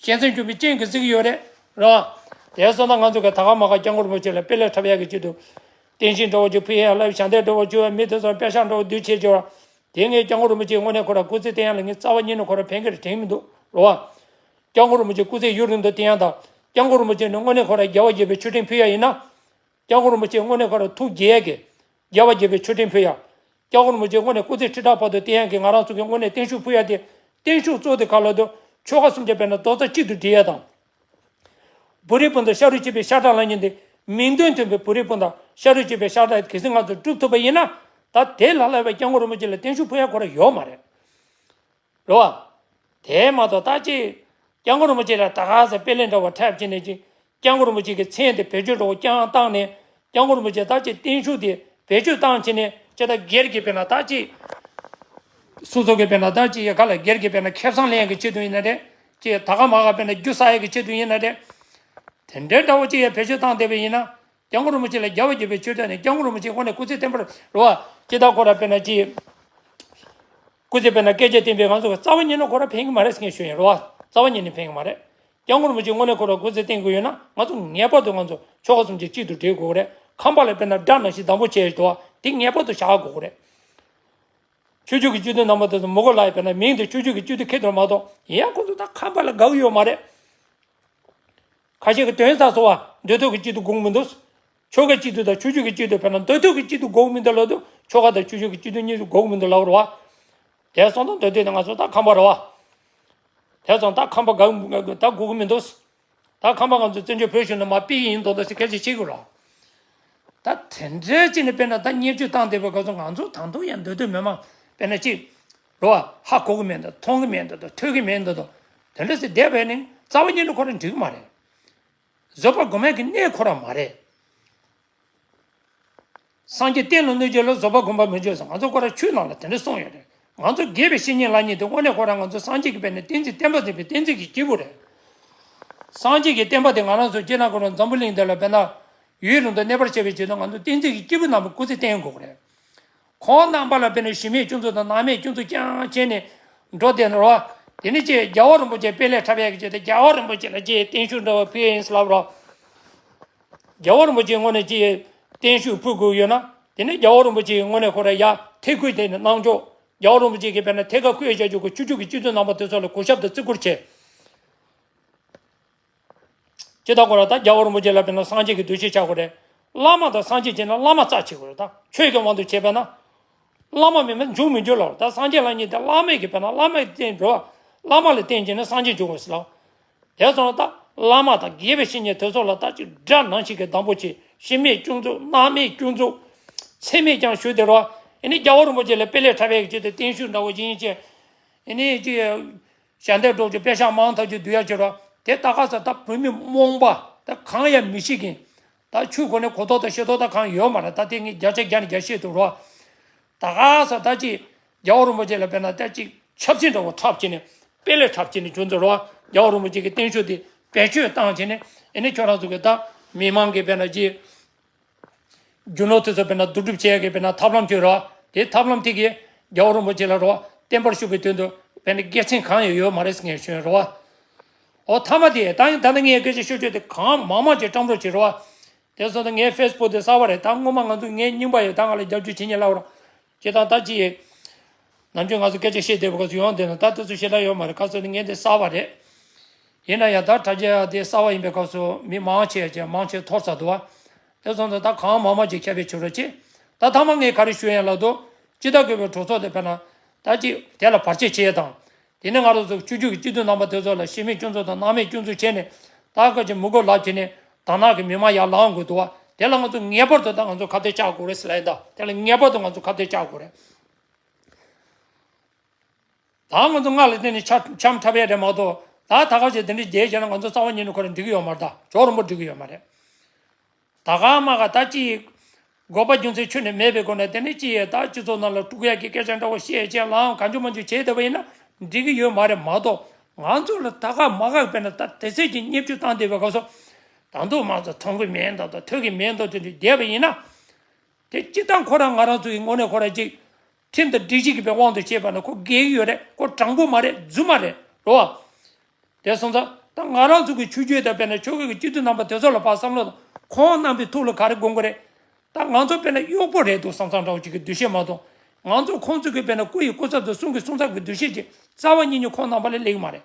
གཤེ་མཚམས་ཆོད་པའི་སྤྱན་གྱིས་གཟིགས་ཀྱི་ཡོད་རེད། རེད་བ། དེ་སོང་ན་ང་ཚོ་གི་ད་ག་མ་ག་སྐྱབས་མགོན་རིན་པོ་ཆེ་ལ་དཔེ་ལེགས་འཁྲབ་ཡག་གི་ཆེད་དུ། བརྟན་བཞུགས་འདྲ་བོ་ཅིག་ཕུལ་ཡག་ལ་ཞབས་འདེགས་སྒྲོལ་དབང་འདུལ་བ་མི་དེ་ཚོར་དཔེ་ཤག་འདྲ་བོ་འདུལ་བྱེད་ཀྱི་ཡོད་རེད། དེ་ངས་སྐྱབས་མགོན་རིན་པོ་ཆེ་དངོས་གནས་ཁོ་ར་སྐུ་ཚེ་བརྟན་ཡག་ལ་ངས་རྩ་བ་ཉིད་ནས་ཁོ་ར་ཕན་གྱི་རེད་དྲན་གྱི་མི་འདུག་རེད་བ། སྐྱབས་མགོན་རིན་པོ་ཆེ་སྐུ་ཚེ་ཡུན་རིང་དུ་བརྟན་ཡག་དང་། སྐྱབས་མགོན་རིན་པོ་ཆེ་ནི་དངོས་གནས་ཁོ་ར་རྒྱལ་བ་དགྱེས་པའི་མཆོད་སྤྲིན་ཕུལ་ཡག་ཡིན་ན། སྐྱབས་མགོན་རིན་པོ་ཆེ་དངོས་གནས་ཁོ་ར་ཐུགས་དགྱེས་ཡག་གི། རྒྱལ་བ་དགྱེས་པའི་མཆོད་སྤྲིན་ཕུལ་ཡག་སྐྱབས་མགོན་རིན་པོ་ཆེ་དངོས་གནས་སྐུ་ཚེ་ཁྲི་ཕྲག་བར་དུ་བརྟན་ཡག་གི་ང་རང་ཚོ་གི་དངོས་གནས་བརྟན་བཞུགས་ཕུལ་ཡག་དེ། བརྟན་བཞུགས་གཙོ་དེ་ག་ལ་དུ། ཆོལ་ཁ་གསུམ་གྱི་དཔེར་ན་རྡོག་རྩ་གཅིག་ཏུ་སྒྲིལ་ཡག་དང་། བོད་རིགས་སྤུན་ཟླ་ཤ་རུས་གཅིག་པའི་ཤ་ཁྲག་ལ་ཉིན་ཏེ། མིང་དོན་མཐུན་པའི་བོད་རིགས་སྤུན་ཟླ་ཤ་རུས་གཅིག་པའི་ཤ་ཁྲག་གལ་སྲིད་ང་ཚོ་སྒྲུབ་ཐུབ་པ་ཡིན་ན། ད་དེ་ལ་ལྷག་པའི་སྐྱབས་མགོན་རིན་པོ་ཆེ་ལ་བརྟན་བཞུགས་ཕུལ་ཡག་ཁོ་ར་ཡོད་མ་རེད། རེད་བ། དེ་མ་གཏོགས་ད་ཅི། སྐྱབས་མགོན་རིན་པོ་ཆེ་ལ་ད་ག་ས་དཔེ་ལེགས་འདྲ་བོ་འཁྲབ་བྱས་ནས་ཅི། སྐྱབས་མགོན་རིན་པོ་ཆེ་གི་མཚན་དེ་བེད་སྤྱོད་འདྲ་བོ་རྐྱང་བཏང་ནས། སྐྱབས་མགོན་རིན་པོ་ཆེ་ད་ཅི་བརྟན་བཞུགས་དེ་བེད་སྤྱོད་བཏང་བྱས་ནས་ཅི། ད་སྒེར་གྱི་དཔེར་ན་ད་ཅི། སོ་སོ་གི་དཔེར་ན་ད་ཅི་ཡ་ག་ལ་སྒེར་གྱི་དཔེར་ན་ཁེ་བཟང་ལེན་ཡག་གི་ཆེད་དུ་ཡིན་ན་རེད། ཅི་ད་ག་མ་ག་དཔེར་ན་རྒྱུ་བསགས་ཡག་གི་ཆེད་དུ་ཡིན་ན་རེད། དེ་འདྲའི་འདྲ་བོ་ཅི་ཡ་བེད་སྤྱོད་བཏང་བསྡད་པ་ཡིན་ན། སྐྱབས་མགོན་རིན་པོ་ཆེ་ལ་རྒྱལ་བ་དགྱེས་པའི་མཆོད་སྤྲིན་ནས་སྐྱབས་མགོན་རིན་པོ་ཆེ་དངོས་གནས་སྐུ་ཚེ་བརྟན་པར་རོ། ཅི་ད་ཁོ་ར་དཔེར་ན་ཅི། སྐུ་ཚེ་དཔེར་ན་སྐད་ཆ་བསྟན་པའི་ང་ཚོ་གི་རྩ་བ་ཉིད་ནས་ཁོ་ར་ཕན་གྱི་མ་རེད་ཟེར་མཁན་ཞུ་ཡིན་རོ། རྩ་བ་ཉིད་ནས་ཕན་གྱི་མ་རེད། སྐྱབས་མགོན་རིན་པོ་ཆེ་དངོས་གནས་ཁོ་ར་སྐུ་ཚེ་བརྟན་གྱི་ཡོད་ན་ང་ཚོ་ངེས་པར་དུ་ང་ཚོ་ཆོལ་ཁ་གསུམ་གྱི་གཅིག་ཏུ་སྒྲིལ་དགོས་རེད། ཁང་པ་ལ་དཔེར་ན་སྒྲ་ནང་བཞིན་དམ་པོ་བྱས་འདུག་བ། དེ་ངེས་པར་དུ་བཞག་དགོས་རེད། ཆོས་བརྒྱུད་ཀྱི་སྤྱི་འཐུས་རྣམ་པ་དེ་ཚོ་མི་གོ་ལ་ཡི་དཔེར་ན་མིང་དེ་ཆོས་བརྒྱུད་ཀྱི་སྤྱི་འཐུས་ཁེལ་འདུག་མ་གཏོགས་ཡིན་ཡང་ཁོ་ཚོ་ད་ཁང་པ་ལ་དགའ་གི་ཡོད་མ་རེད། ཁ་ཤས་ཀྱི་དོན་ཚ་སོ་བ་འདོད་ཐོག་གི་སྐྱིད་སྡུག་དགོངས་མི་འདུག་ཆོལ་ཁའི་སྐྱིད་སྡུག་དང་ཆོས་བརྒྱུད་ཀྱི་སྐྱིད་སྡུག་དཔེར་ན་འདོད་ཐོག་གི་སྐྱིད་སྡུག་དགོངས་མི་འདུག་ལབ་དུས་ཆོལ་ཁ་དང་ཆོས་བརྒྱུད་ཀྱི་སྐྱིད་སྡུག་གཉིས་སུ་དགོངས་མི་འདུག་ལབ་རོ། དེ་སོང་དུས་འདོད་ཐོག་ནི་ང་ཚོ་ད་ཁམས་པ་རེད་བ། དེ་སོང་ད་ཁམས་པ་དགའ་ད་དགོས་ཀྱི་མི་འདུག་ད་ཁམས་པ་ང་ཚོ་བཙན་བྱོལ་བོད་གཞུང་ནང་མར་ཕུད་ཀྱི་ཡིན་མདོག་མདོག་ཟེར་སྐད་ཆ་བཤད་ཀྱི་རོ། ད་དེ་འདྲའི་ཅིག་ནས་དཔེར་ན་ད་བརྙས་བཅོས་བཏང་བསྡད་པའི་སྐབས་སུ་ང་ཚོ་ད་དུང་ཡང་འདོད་ཐོག་མི་མང་དཔེར་ན་ཅིག་རོ། ཧ་གོ་གི་མེད་འདུག་མཐོང་གི་མེད་འདུག་ཐོས་ཀྱི་མེད་འདུག་དེ་འདྲ་ཟེར་བསྡད་པས་ནི་རྩ་བ་ཉིད་ནས་ཁོ་རང་འགྲིག་གི་མ་རེད། བཟོད་པ་སྒོམ་ཡག་གི་གནས་ཁོ་རང་མ་རེད། སངས་རྒྱས་བསྟན་ལ་གནོད་བྱེད་ལ་བཟོད་པ་སྒོམ་པ་མི་བྱེད་ཟེར། ང་ཚོ་ཁོ་རང་ཆོས་ནང་ལ་དེ་འདྲ་གསུངས་ཡོད་རེད། ང་ཚོ་དགེ་བའི་བཤེས་གཉེན་ལབ་མཁན་དེ་དངོས་གནས་ཁོ་རང་ང་ཚོ་སངས་རྒྱས་ཀྱི་དཔེར་ན་བསྟན་འཛིན་བསྟན་པ་འཛིན་པའི་བསྟན་འཛིན་གྱི་སྐྱེས་བུ་རེད། སངས་རྒྱས་ཀྱི་བསྟན་པ་དེ་ང་རང་ཚོ་སྤྱིར་ན་ཁོ་རང་འཛམ་བུ་གླིང་འདི་ལ་དཔེར་ན་ཡུན་རིང་དུ་གནས་པར་བྱ་བའི་ཆེད་དུ་ང་ཚོ་བསྟན་འཛིན་གྱི་སྐྱེས་བུ་རྣམ་པ་སྐུ་ཚེ་བརྟན་དགོས་ཀྱི་རེད། ཁོང་རྣམ་པ་ལ་དཔེར་ན་གཞི་མེད་སྐྱོན་འཛུགས་དང་སྣང་མེད་སྐྱོན་འཛུགས་རྐྱང་བྱས་ནས་འགྲོ་བསྡད་ན་རོ། དེ་ནི་ཅེས་རྒྱལ་བ་རིན་པོ་ཆེ་དཔེ་ལེགས་འཁྲབ་ཡག་གི་ཆེད་དུ་རྒྱལ་བ་རིན་པོ་ཆེ་ལ་ཅེས་བརྟན་བཞུགས་འདྲ་བ་ཕུལ་ཡིན་ལབ་རོ། རྒྱལ་བ་རིན་པོ་ཆེ་དངོས་གནས་ཅེས་བརྟན་བཞུགས་ཕུལ་དགོས་ཡོད་ན། དེ་ནི་རྒྱལ་བ་རིན་པོ་ཆེ་དངོས་གནས་ཁོ་ར་ཡ་ཐད་སྐུད་དེ་ནི་གནང་ཆོག་རྒྱལ་བ་རིན་པོ་ཆེ་གིས་དཔེར་ན་ཐད་ཀར་སྐུ་ཡི་བྱ་རྒྱུ་གི་ཆོས་བརྒྱུད་ཀྱི་སྤྱི་འཐུས་རྣམ་པ་དེ་ཚོ་ལ་གུས་ཞབས་དང་བརྩི་བཀུར་བྱེད། ཅི་ལྟར་ཁོ་ར་ད་རྒྱལ་བ་རིན་པོ་ཆེ་ལ་དཔེར་ན་སངས་རྒྱས་ཀྱི་འདུ་ཤེས་ཆགས་དགོས་རེད། བླ་མ་དང་སངས་རྒྱས་བྱས་ན་བླ་མ་རྩ་ཆེ་དགོས་རེད། ད་ཆོས་ཀྱི་དབང་དུ་བྱས་པས་ན། བླ་མ་མེད་ན་འབྱུང་མི་འགྱུར་ལ། ད་སངས་རྒྱས་ལབ་མཁན་དེ་བླ་མས་ཀྱི་དཔེར་ན་བླ་མས་བསྟེན་འགྲོ་བ། བླ་མ་ལ་བརྟེན་བྱས་ན་སངས་རྒྱས་འབྱུང་དགོས་ཟེར་ལ། དེ་སོང་ད་བླ་མ་དང་དགེ་བའི་བཤེས་གཉེན་དེ་ཚོ་ལ་ད་ཅིག་དགྲ་ནང་བཞིན་གྱི་སྡང་པོ་བྱེད། གཞི་མེད་སྐྱོན་འཛུགས་སྣང་མེད་སྐྱོན་འཛུགས། ཚད་མེད་ཀྱང་ཞུ་དེ་རོ། ཨེ་ནི་རྒྱལ་བ་རིན་པོ་ཆེ་ལ་དཔེ་ལེགས་འཁྲབ་ཡག་གི་ཆེད་དུ་བརྟན་བཞུགས་འདྲ་བོ་ཅིག་ཡིན་ཅེས། ཨེ་ནི་ཅིག་ཞལ་འདེབས་སྒྲོག་ཅིག་དཔེ་ཤག་མང་ཐག་ཅིག་བསྡུ་ཡག་བྱེད་རོགས། དེ་ད་ག་ས་ད་བོད་མི་རྨོངས་པ་ད་གང་ཡང་མི་ཤེས་མཁན། ད་ཆོས་གོ་ནས་གོ་རྟོགས་དང་ཤེས་རྟོགས་ད་གང་ཡོད་མ་རེད། ད་དེ་ངས་བརྒྱ་ཆ་བརྒྱ་ནས་བརྒྱ་བཤད་ཐུབ་རོགས། ད་ག་ས་ད་ཅིག་རྒྱལ་བ་རིན་པོ་ཆེ་ལ་དཔེར་ན་ད་ཅིག་ཆབ་སྲིད་འདྲ་བོ་འཁྲབ་བྱས་ནས་དཔེ་ལེགས་འཁྲབ་བྱས་ནས་བྱུང་ཚོད་རོགས། རྒྱལ་བ་རིན་པོ་ཆེ་གི་བརྟན་བཞུགས་དེ་བེད་སྤྱོད་བཏང་བྱས་ནས་ཨེ་ནི་ཁྱོད་རང་ཚོ་གི་ད་མི་མང་གི་དཔེར་ན་ཅིག་རྒྱུ་ནོར་དེ་ཚོ་དཔེར་ན་བསྡུ་སྒྲུབ་བྱེད་ཡག་གི་དཔེར་ན་ཐབས་ལམ་ཅིག་རོ། དེ་ཐབས་ལམ་དེ་གིས་རྒྱལ་བ་རིན་པོ་ཆེ་ལ་རོ་བརྟན་པར་བཞུགས་པའི་དོན་དུ་དཔེར་ན་དགེ་མཚན་གང་ཡང་ཡོད་མ་རེད་ཟེར་མཁན་ཞུ་ཡ་རོ། འོ་ཐ་མ་དེ་ད་ཡིན་ད་ནི་ངས་སྐད་ཆ་ཤོད་ཆོད་དེ་གང་མང་མང་ཅིག་བཀྲམ་རོགས་བྱེད་རོ། དེ་སོང་ད་ངའི་ཕེ་སི་བུག་དེ་གསར་བ་རེད། ད་སྔོན་མ་ང་ཚོ་ངའི་རྙིང་པ་ཡོད། ད་ང་ལ་རྒྱབ་སྐྱོར་བྱེད་མཁན་ལབ་རོ། ཁྱེད་དང་ད་ཅི་ཡིན། ནམ་རྒྱུན་ང་ཚོ་སྐད་ཆ་བཤད་བསྡད་པ་ག་ཚོད་ཡོང་བསྡད་ན་ད་དེ་ཚོ་བཤད་ད་ཡོད་མ་རེད། ག་ཚོད་ནི་ངས་འདི་གསར་བ་རེད། ཡིན་ན་ཡང་ད་དྲ་རྒྱ་དེ་གསར་བ་ཡིན་པའི་སྐབས་སུ་མི་མང་ཆེ་ཅན་མང་ཆེ་འཐོར་ཚར་འདུག་བ། དེ་སོང་ཙང་ད་གང་མང་མང་ཅིག་ཁྱབ་པའི་ཕྱོགས་རོགས་ཅིག་ད་ཐ་མ་ངས་ག་རེ་ཞུ་ཡིན་ལབ་དུས། སྤྱི་ཟླ་དགུ་པའི་གྲོས་ཚོགས་དེ་དཔེར་ན། ད་ཅིག་དེ་ལ་བར་ཆད་བྱེད་ཡས་དང་། དེ་ནས་ང་རང་ཚོ་ཆོས་བརྒྱུད་ཀྱི་སྤྱི་འཐུས་རྣམ་པ་དེ་ཚོ་ལ་གཞི་མེད་སྐྱོན་འཛུགས་དང་སྣང་མེད་སྐྱོན་འཛུགས་བྱས་ནས་ད་སྐབས་ཀྱི་མི་མགོ་ལག་བྱས་ནས་དར་ནག་གི་མི་མང་ཡར་ལངས་དགོས་འདུག་བ། དེ་ལ་ང་ཚོ་ངེས་པར་དུ་ད་ང་ཚོ་ཁ་གཏད་བཅག་དགོས་རེད་ཟེར་ལབ་ཡིན་ད། དེ་ལ་ངེས་པར་དུ་ང་ཚོ་ཁ་གཏད་བཅག་དགོས་རེད། ད་ང་ཚོ་སྔགས་ལ་བརྟེན་ནས་འཆམ་འཆམ་འཁྲབ་ཡ་རེད་མ་གཏོགས། ད་ད་ག་ཅིག་དེ་འདྲ་བྱས་བྱས་ན་ང་ཚོ་རྩ་བ་ཉིད་ནས་ཁོ་རང་འགྲིག་གི་ཡོད་མ་རེད། ད་ཇོ་རིན་པོ་འགྲིག་གི་ཡོད་མ་རེད། ད་ག་མ་ག་ད་ཅིག་དགོས་པ་རྒྱུ་མཚན་ཁྱོན་ནས་མེད་པའི་སྒོ་ནས། དེ་ནས་ཅི་ཡས་ད་སྤྱི་ཚོགས་ནང་ལ་དཀྲུག་ཡག་གི་སྐད་ཆ་འདྲ་བོ་བཤད་བྱས་ལའང་གང་བྱུང་མང་བྱུང་བྱས་བསྡད་པ་ཡིན་ན་འགྲིག་གི་ཡོད་མ་རེད། མ་གཏོགས་ང་ཚོ་ལ་ད་ག་མ་ག་དཔེར་ན་ད་དེ་ཚད་ཀྱི་བརྙས་བཅོས་བཏང་བསྡད་པའི་སྐབས་སུ། ད་དུང་མང་ཚོགས་མཐོང་གི་མེད་མདོག་དང་ཐོས་ཀྱི་མེད་མདོག་དེ་འདྲ་བསྡད་པ་ཡིན་ན། དེ་སྤྱིར་བཏང་ཁོ་རང་ང་རང་ཚོ་ཡི་ངོས་ནས་ཁོ་རང་ཅིག་ཁྲིམས་དང་སྒྲིག་གཞི་གི་པའི་དབང་དུ་བྱས་པ་ན་ཁོ་འགལ་གྱི་ཡོད་རེད། ཁོ་དྲང་པོ་མ་རེད། རྫུན་མ་རེད། རེད་བ། དེ་སོང་ཙང་ད་ང་རང་ཚོ་གི་ཆོས་བརྒྱུད་དང་དཔེར་ན་ཆོལ་ཁ་གི་སྤྱི་འཐུས་རྣམ་པ་དེ་ཚོ་ལ་ཕར་བསམ་བློ་དང་། ཁོང་རྣམ་པའི་ཐུགས་ལ་ག་རེ་དགོངས་ཀྱི་རེད། ད་ང་ཚོ་དཔེར་ན་གཡོག་པོ་རེད་འདུག་བསམ་བསམ་འདྲ་བོ་ཅིག་གི་འདུ་ཤེས་མ་གཏོགས། ང་ཚོ་ཁོང་ཚོ་གི་དཔེར་ན་སྐུ་ཡི་སྐུ་ཚབ་དང་གསུང་གི་གསུང་ཚབ་ཀྱི་འདུ་ཤེས་ཅིག་རྩ་བ་ཉིད་ནས་ཁོང་རྣམ་པ་ལ་སླེབས་ཀྱི་མ་རེད།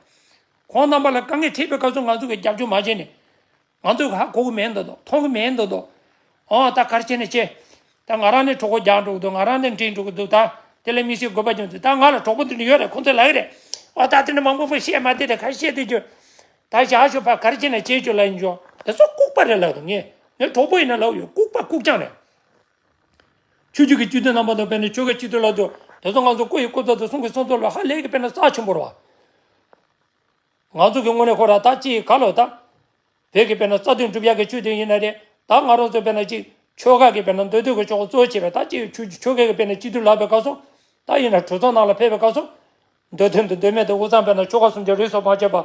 ཁོང་རྣམ་པ་ལ་དཀའ་ངལ་འཕྲད་པའི་སྐབས་སུ་ང་ཚོ་གི་རྒྱབ་སྐྱོར་མ་བྱས་ནས། ང་ཚོས་ཧ་གོ་གི་མེད་འདོད་དོ། མཐོང་གི་མེད་འདོད་དོ། ཨོ་ད་ག་རེ་བྱས་ནས་བྱེད། ད་ང་རང་ནས་གྲོགས་པོ་རྒྱག་འགྲོ་གི་འདུག་ང་རང་ནས་འགྲིག་འགྲོ་གི་འདུག་ད་དེ་ལས་དམིགས་བསལ་དགོས་པ་ཅུང་ཙམ། ད་ང་ལ་གྲོགས་པོ་དེ་འདྲ་ཡོད་རེད། ཁོང་ཚོས་ལབ་ཀྱི་རེད། ཨོ་ད་དེ་འདྲ་མང་པོ་པོ་བཤད་མ་བསྡད་རེད། ག་རེ་བཤད་བསྡད་རྒྱུ། ད་བཞག་ཤོག་ཕ། ག་རེ་བྱས་ནས་བྱེད་རྒྱུ་ལབ་ཡིན་ཆོག་དེ་ཚོ་ལྐུགས་པ་རེད་ལབ་འདུག་ངས་ངའི་གྲོགས་པོ་ཡིན་ན་ལབ་ཡོད། ལྐུགས་པ་ལྐུགས་རྐྱང་རེད། ཆོས་བརྒྱུད་ཀྱི་སྤྱི་འཐུས་རྣམ་པ་དང་དཔེར་ན་ཆོལ་ཁའི་སྤྱི་འཐུས་ལབ་དུས་དེ་ཚོ་ང་ཚོ་སྐུ་ཡི་སྐུ་ཚབ་དང་གསུང་གི་གསུང་ཚབ་ལ་ཧ་ལས་ཀྱི་དཔེར་ན་རྩ་ཆེན་པོ་རེད་བ། ང་ཚོ་གི་ངོས་ནས་ཁོ་ར་ད་ཅི་ག་ལོ་ད། བོད་ཀྱི་དཔེར་ན་རྩ་དོན་སྒྲུབ་ཡག་གི་ཆོས་དེ་ཡིན་ན་རེད། ད་ང་རང་ཚོ་དཔེར་ན་ཅིག་ཆོལ་ཁ་གི་དཔེར་ན་མདོ་སྟོད་ཀྱི་ཆོལ་ཁ་གཙོ་བྱས་པའི་ད་ཅིག་ཆོས་ཆོལ་ཁ་གི་དཔེར་ན་སྤྱི་འཐུས་ལབ་པའི་སྐབས་སུ། ད་ཡིན་ན་གྲོས་ཚོགས་ནང་ལ་ཕེབས་པའི་སྐབས་སུ། མདོ་དོན་དང་མདོ་སྨད་དང་དབུས་གཙང་དཔེར་ན་ཆོལ་ཁ་གསུམ་གྱི་རིས་སུ་མ་ཆད་པ་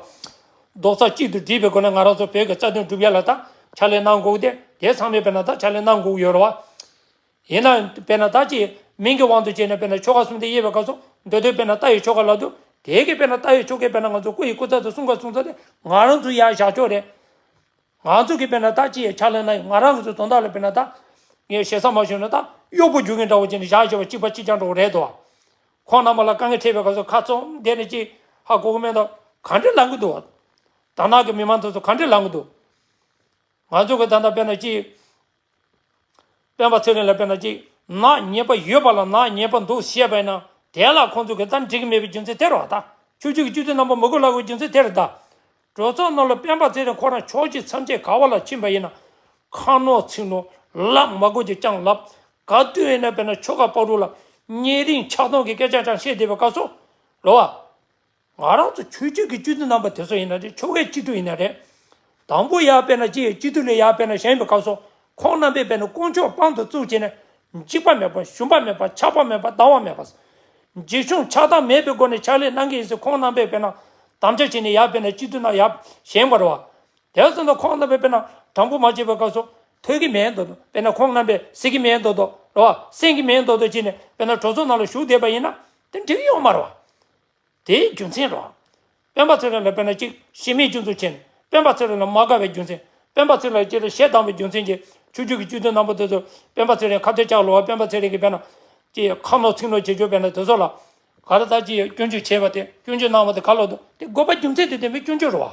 རྡོག་རྩ་གཅིག་ཏུ་སྒྲིལ་བའི་སྒོ་ནས་ང་རང་ཚོ་བོད་ཀྱི་རྩ་དོན་སྒྲུབ་ཡག་ལ་ད་ཕྱག་ལས་གནང་དགོས་ཏེ། དེ་ཚང་མས་དཔེར་ན་ད་ཕྱག་ལས་གནང་དགོས་ཡོད་རེད་བ། ཡིན་ན་དཔེར་ན་ད་ཅི་མིང་གི་དབང་དུ་བྱས་ནས་དཔེར་ན་ཆོལ་ཁ་གསུམ་དེ་དབྱེ་བའི་སྐབས་སུ་མདོ་སྟོད་དཔེར་ན་རྟ་ཡི་ཆོལ་ཁ་ལབ་དུས། དེ་གི་དཔེར་ན་རྟ་ཡི་ཆོལ་ཁའི་དཔེར་ན་ང་ཚོ་སྐུ་ཡི་སྐུ་ཚབ་དང་གསུང་གི་གསུང་ཚབ་དེ་ང་རང་ཚོ་ཡར་བཞག་ཕྱོགས་རེད། ང་ཚོ་གི་དཔེར་ན་ད་ཅི་ཡི་ཕྱག་ལས་ན་ཡང་ང་རང་གི་ཚོ་དོན་དག་ལ་དཔེར་ན་ད་ངས་ཞེ་ས་མ་ཞུས་ན་ད་གཡོག་པོ་རྒྱུག་མཁན་འདྲ་བོ་བྱས་ནས་བཞག་བཞག་པ་གཅིག་པ་གཅིག་རྐྱང་འདྲ་བོ་རེད་དོ། ཁོང་རྣམ་པ་ལ་དཀའ་ངལ་འཕྲད་པའི་སྐབས་སུ་ཁ་ཚོམ་བསྡད་ནས་ཅི་ཧ་གོ་གི་མེད་དོ། ག་འདྲ་ལངས་གི་འདུག་དར་ནག་གི་མི་མང་ཚོ་ཚོ་ག་འདྲ་ལངས་གི་འདུག་ང་ཚོ་གི་ད་ལྟ་དཔེར་ན་ཅི། སྤེན་པ་ཚེ་རིང་ལ་དཔེར་ན་ཅིག་ནག་ཉེས་པ་ཡོད་པ་ལ་ནག་ཉེས་པ་འདུག་བཤད་པ་ཡིན་ན། དེ་ལ་ཁོང་ཚོ་གིས་ད་འགྲིག་གི་མེད་པའི་རྒྱུ་མཚན་དེ་རེད་བ། ད་ཆོས་བརྒྱུད་ཀྱི་སྤྱི་འཐུས་རྣམ་པ་མི་དགོས་ལབ་དགོས་རྒྱུ་མཚན་དེ་རེད་ད། གྲོས་ཚོགས་ནང་ལ་སྤེན་པ་ཚེ་རིང་ཁོ་རང་ཕྱོགས་གཅིག་མཚམས་གཅིག་ག་བ་ལ་ཕྱིན་པ་ཡིན་ན། ཁ་ནོར་ཚིག་ནོར་ལབ་མ་དགོས་ཀྱི་ཅང་ལབ། ག་དུས་ཡིན་ན་དཔེར་ན་ཆོལ་ཁ་བར་དུ་ལ་གཉན་རིམས་ཆགས་སྡང་གི་སྐད་ཆ་ཅང་བཤད་བསྡད་པའི་སྐབས་སུ། རེད་བ། ང་རང་ཚོ་ཆོས་བརྒྱུད་ཀྱི་སྤྱི་འཐུས་རྣམ་པ་དེ་ཚོ་ཡིན་ན་རེད། ཆོལ་ཁའི་སྤྱི་འཐུས་ཡིན་ན་རེད། དང་པོ་ཡར་དཔེར་ན་ཅིག་སྤྱི་འཐུས་ལ་ཡར་དཔེར་ན་བཞེངས་པའི་སྐབས་སུ་ཁོང་རྣམ་པས་དཔེར་ན་དཀོན་མཆོག་དཔང་དུ་བཙུགས་བྱས་ནས་འཇིགས་པ་མེད་པ་ཞུམ་པ་མེད་པ་ཆགས་པ་མེད་པ་སྡང་བ་མེད་པ། འཇིགས་སྐྱོང་ཆགས་སྡང་མེད་པའི་སྒོ་ནས་ཕྱག་ལས་གནང་གི་ཡིན་ཟེར་ཁོང་རྣམ་པས་དཔེར་ན་དམ་བཅའ་བྱས་ནས་ཡར་དཔེར་ན་སྤྱི་འཐུས་ནང་ཡར་བཞེངས་པ་རེད་བ། དེ་སོང་ཙང་ཁོང་རྣམ་པས་དཔེར་ན་དྲང་པོ་མ་བྱས་པའི་སྐབས་སུ་ཐོས་ཀྱི་མེད་མདོག་མདོག་དཔེར་ན་ཁོང་རྣམ་པས་གཟིགས་ཀྱི་མེད་མདོག་མདོག་རེད་བ། གསན་གྱི་མེད་མདོག་མདོག་བྱས་ནས་དཔེར་ན་གྲོས་ཚོགས་ནང་ལ་ཞུགས་བསྡད་པ་ཡིན་ན་དེ་འགྲིག་གི་ཡོད་མ་རེད་བ། དེའི་རྒྱུ་མཚན་རེད། སྤེན་པ་ཚེ་རིང་ལ་དཔེར་ན་གཅིག་ཞི་མིའི་སྤྱི་ཚོགས་ཆེན། སྤེན་པ་ཚེ་རིང་ལ་མ་དགའ་བའི་རྒྱུ་མཚན། སྤེན་པ་ཚེ་རིང་ལ་གཅིག་ལ་ཞེ་སྡང་བའི་རྒྱུ་མཚན་གྱིས་ཆོས་བརྒྱུད་ཀྱི་སྤྱི་འཐུས་རྣམ་པ་དེ་ཚོ་སྤེན་པ་ཚེ་རིང་ཁ་གཏད་བཅག་ལོ་བ། སྤེན་པ་ཚེ་རིང་གིས་དཔེར་ན་གཅིག་ཁ་ནོར་ཚིག་ནོར་བྱེད་རྒྱུ་དཔེར་ན་དེ་ཚོ་ལ་ག་རེ་ད་གཅིག་སྐྱོན་བརྗོད་བྱས་པ་དེ། སྐྱོན་བརྗོད་གནང་བ་དེ་ག་ལོ་འདུག་དེ་དགོས་པ་རྒྱུ་མཚན་དེ་ལྡན་པའི་སྐྱོན་བརྗོད་རེད་བ།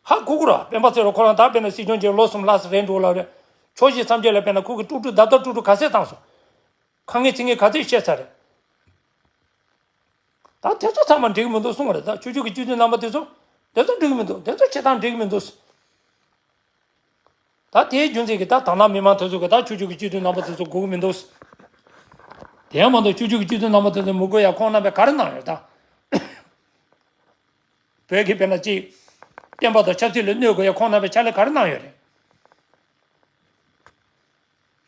ཧ་གོ་གི་རེད། སྤེན་པ་ཚེ་རིང་ཁོ་རང་ད་དཔེར་ན་སྲིད་སྐྱོང་གི་ལོ་གསུམ་ལྷག་ཙམ་རན་འགྲོ་ལབ་རེད། ཕྱོགས་བཞི་མཚམས་བརྒྱད་ལ་དཔེར་ན་ཁོ་གི་དཀྲུག་དཀྲུག་བརྡབ་བརྡབ་དཀྲུག་དཀྲུག་ག་ཚད་བཏང་སོང་། ཁ་ངན་ཚིག་ངན་ག་ཚོད་བཤད་ཚར་རེད། ད་དེ་ཚོ་ཚང་མ་འགྲིག་གི་མི་འདུག་གསུང་བ་རེད། ད་ཆོས་བརྒྱུད་ཀྱི་སྤྱི་འཐུས་རྣམ་པ་དེ་ཚོ་དེ་ཚོ་འགྲིག་གི་མི་འདུག་དེ་ཚོ་བྱེད་སྟངས་འགྲིག་གི་མི་འདུག་ད་དེའི་རྒྱུ་མཚན་གྱིས་ད་དར་ནག་མི་མང་དེ་ཚོ་གིས་ད་ཆོས་བརྒྱུད་ཀྱི་སྤྱི་འཐུས་རྣམ་པ་དེ་ཚོ་དགོས་གི་མི་འདུག་དེ་ཡང་མ་གཏོགས་ཆོས་བརྒྱུད་ཀྱི་སྤྱི་འཐུས་རྣམ་པ་དེ་ཚོ་མི་དགོས་ཡ་ཁོང་རྣམ་པས་ག་རེ་གནང་ཡོད་ད། བོད་ཀྱི་དཔེར་ན་ཅིག་བསྟན་པ་དང་ཆབ་སྲིད་ལ་གནོད་དགོས་ཡ་ཁོང་རྣམ་པས་ཕྱག་ལས་ག་རེ་གནང་ཡོད་རེད།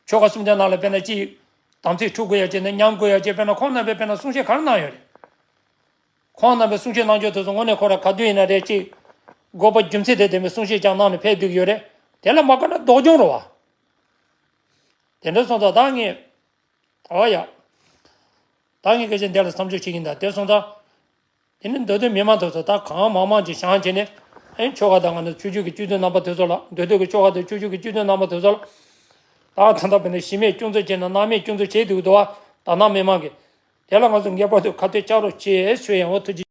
ཆོལ་ཁ་གསུམ་ཆ་ནང་ལ་དཔེར་ན་ཅིག་དམ་ཚིག་འཁྲུག་དགོས་ཡ་བྱས་ན་ཉམས་དགོས་ཡ་བྱས་དཔེར་ན་ཁོང་རྣམ་པས་དཔེར་ན་གསུང་བཤད་ག་རེ་གནང་ཡོད་རེད། ཁོང་རྣམ་པས་གསུང་བཤད་གནང་རྒྱུ་དེ་ཚོ་དངོས་གནས་ཁོ་ར་ག་དུས་ཡིན་ན་རེད་ཅིག་དགོས་པ་རྒྱུ་མཚན་དང་ལྡན་པའི་གསུང་བཤད་ཀྱང་གནང་ནས་ཕེབས་བསྡད་ཀྱི་ཡོད་རེད། དེ་ལ་མ་དགའ་ན་ལྡོག་སྦྱོང་རེད་བ། དེ་འདྲ་སོང་ཙང་ད་ངས། ཨོ་ཡ། ད་ངས་སྐད་ཆ་འདི་ལ་མཚམས་འཇོག་བྱེད་ཀྱིན་གདའ། དེ་སོང་ཙང་། དེ་ནི་མདོ་སྟོད་མི་མང་དེ་ཚོ་ད་གང་མང་མང་ཅིག་བཞེངས་བྱས་ནས། ཨེ་ཆོལ་ཁ་དང་ང་ནི་ཆོས་བརྒྱུད་ཀྱི་སྤྱི་འཐུས་རྣམ་པ་དེ་ཚོ་ལ། མདོ་སྟོད་ཀྱི་ཆོལ་ཁ་དང་ཆོས་བརྒྱུད་ཀྱི་སྤྱི་འཐུས་རྣམ་པ་དེ་ཚོ་ལ། ད་ད་ལྟ་བས་ནས་གཞི་མེད་སྐྱོན་འཛུགས་བྱས་ན་སྣང་མེད་སྐྱོན་འཛུགས་བྱས་འདུག་འདུག་བ། དར་ནག་མི་མང་གིས། དེ་ལ་ང་ཚོ་ངེས་པར་དུ་ཁ་གཏད་བཅག་རོགས་བྱེད་ཞུ་ཡང་འོ་ཐུགས་རྗེ།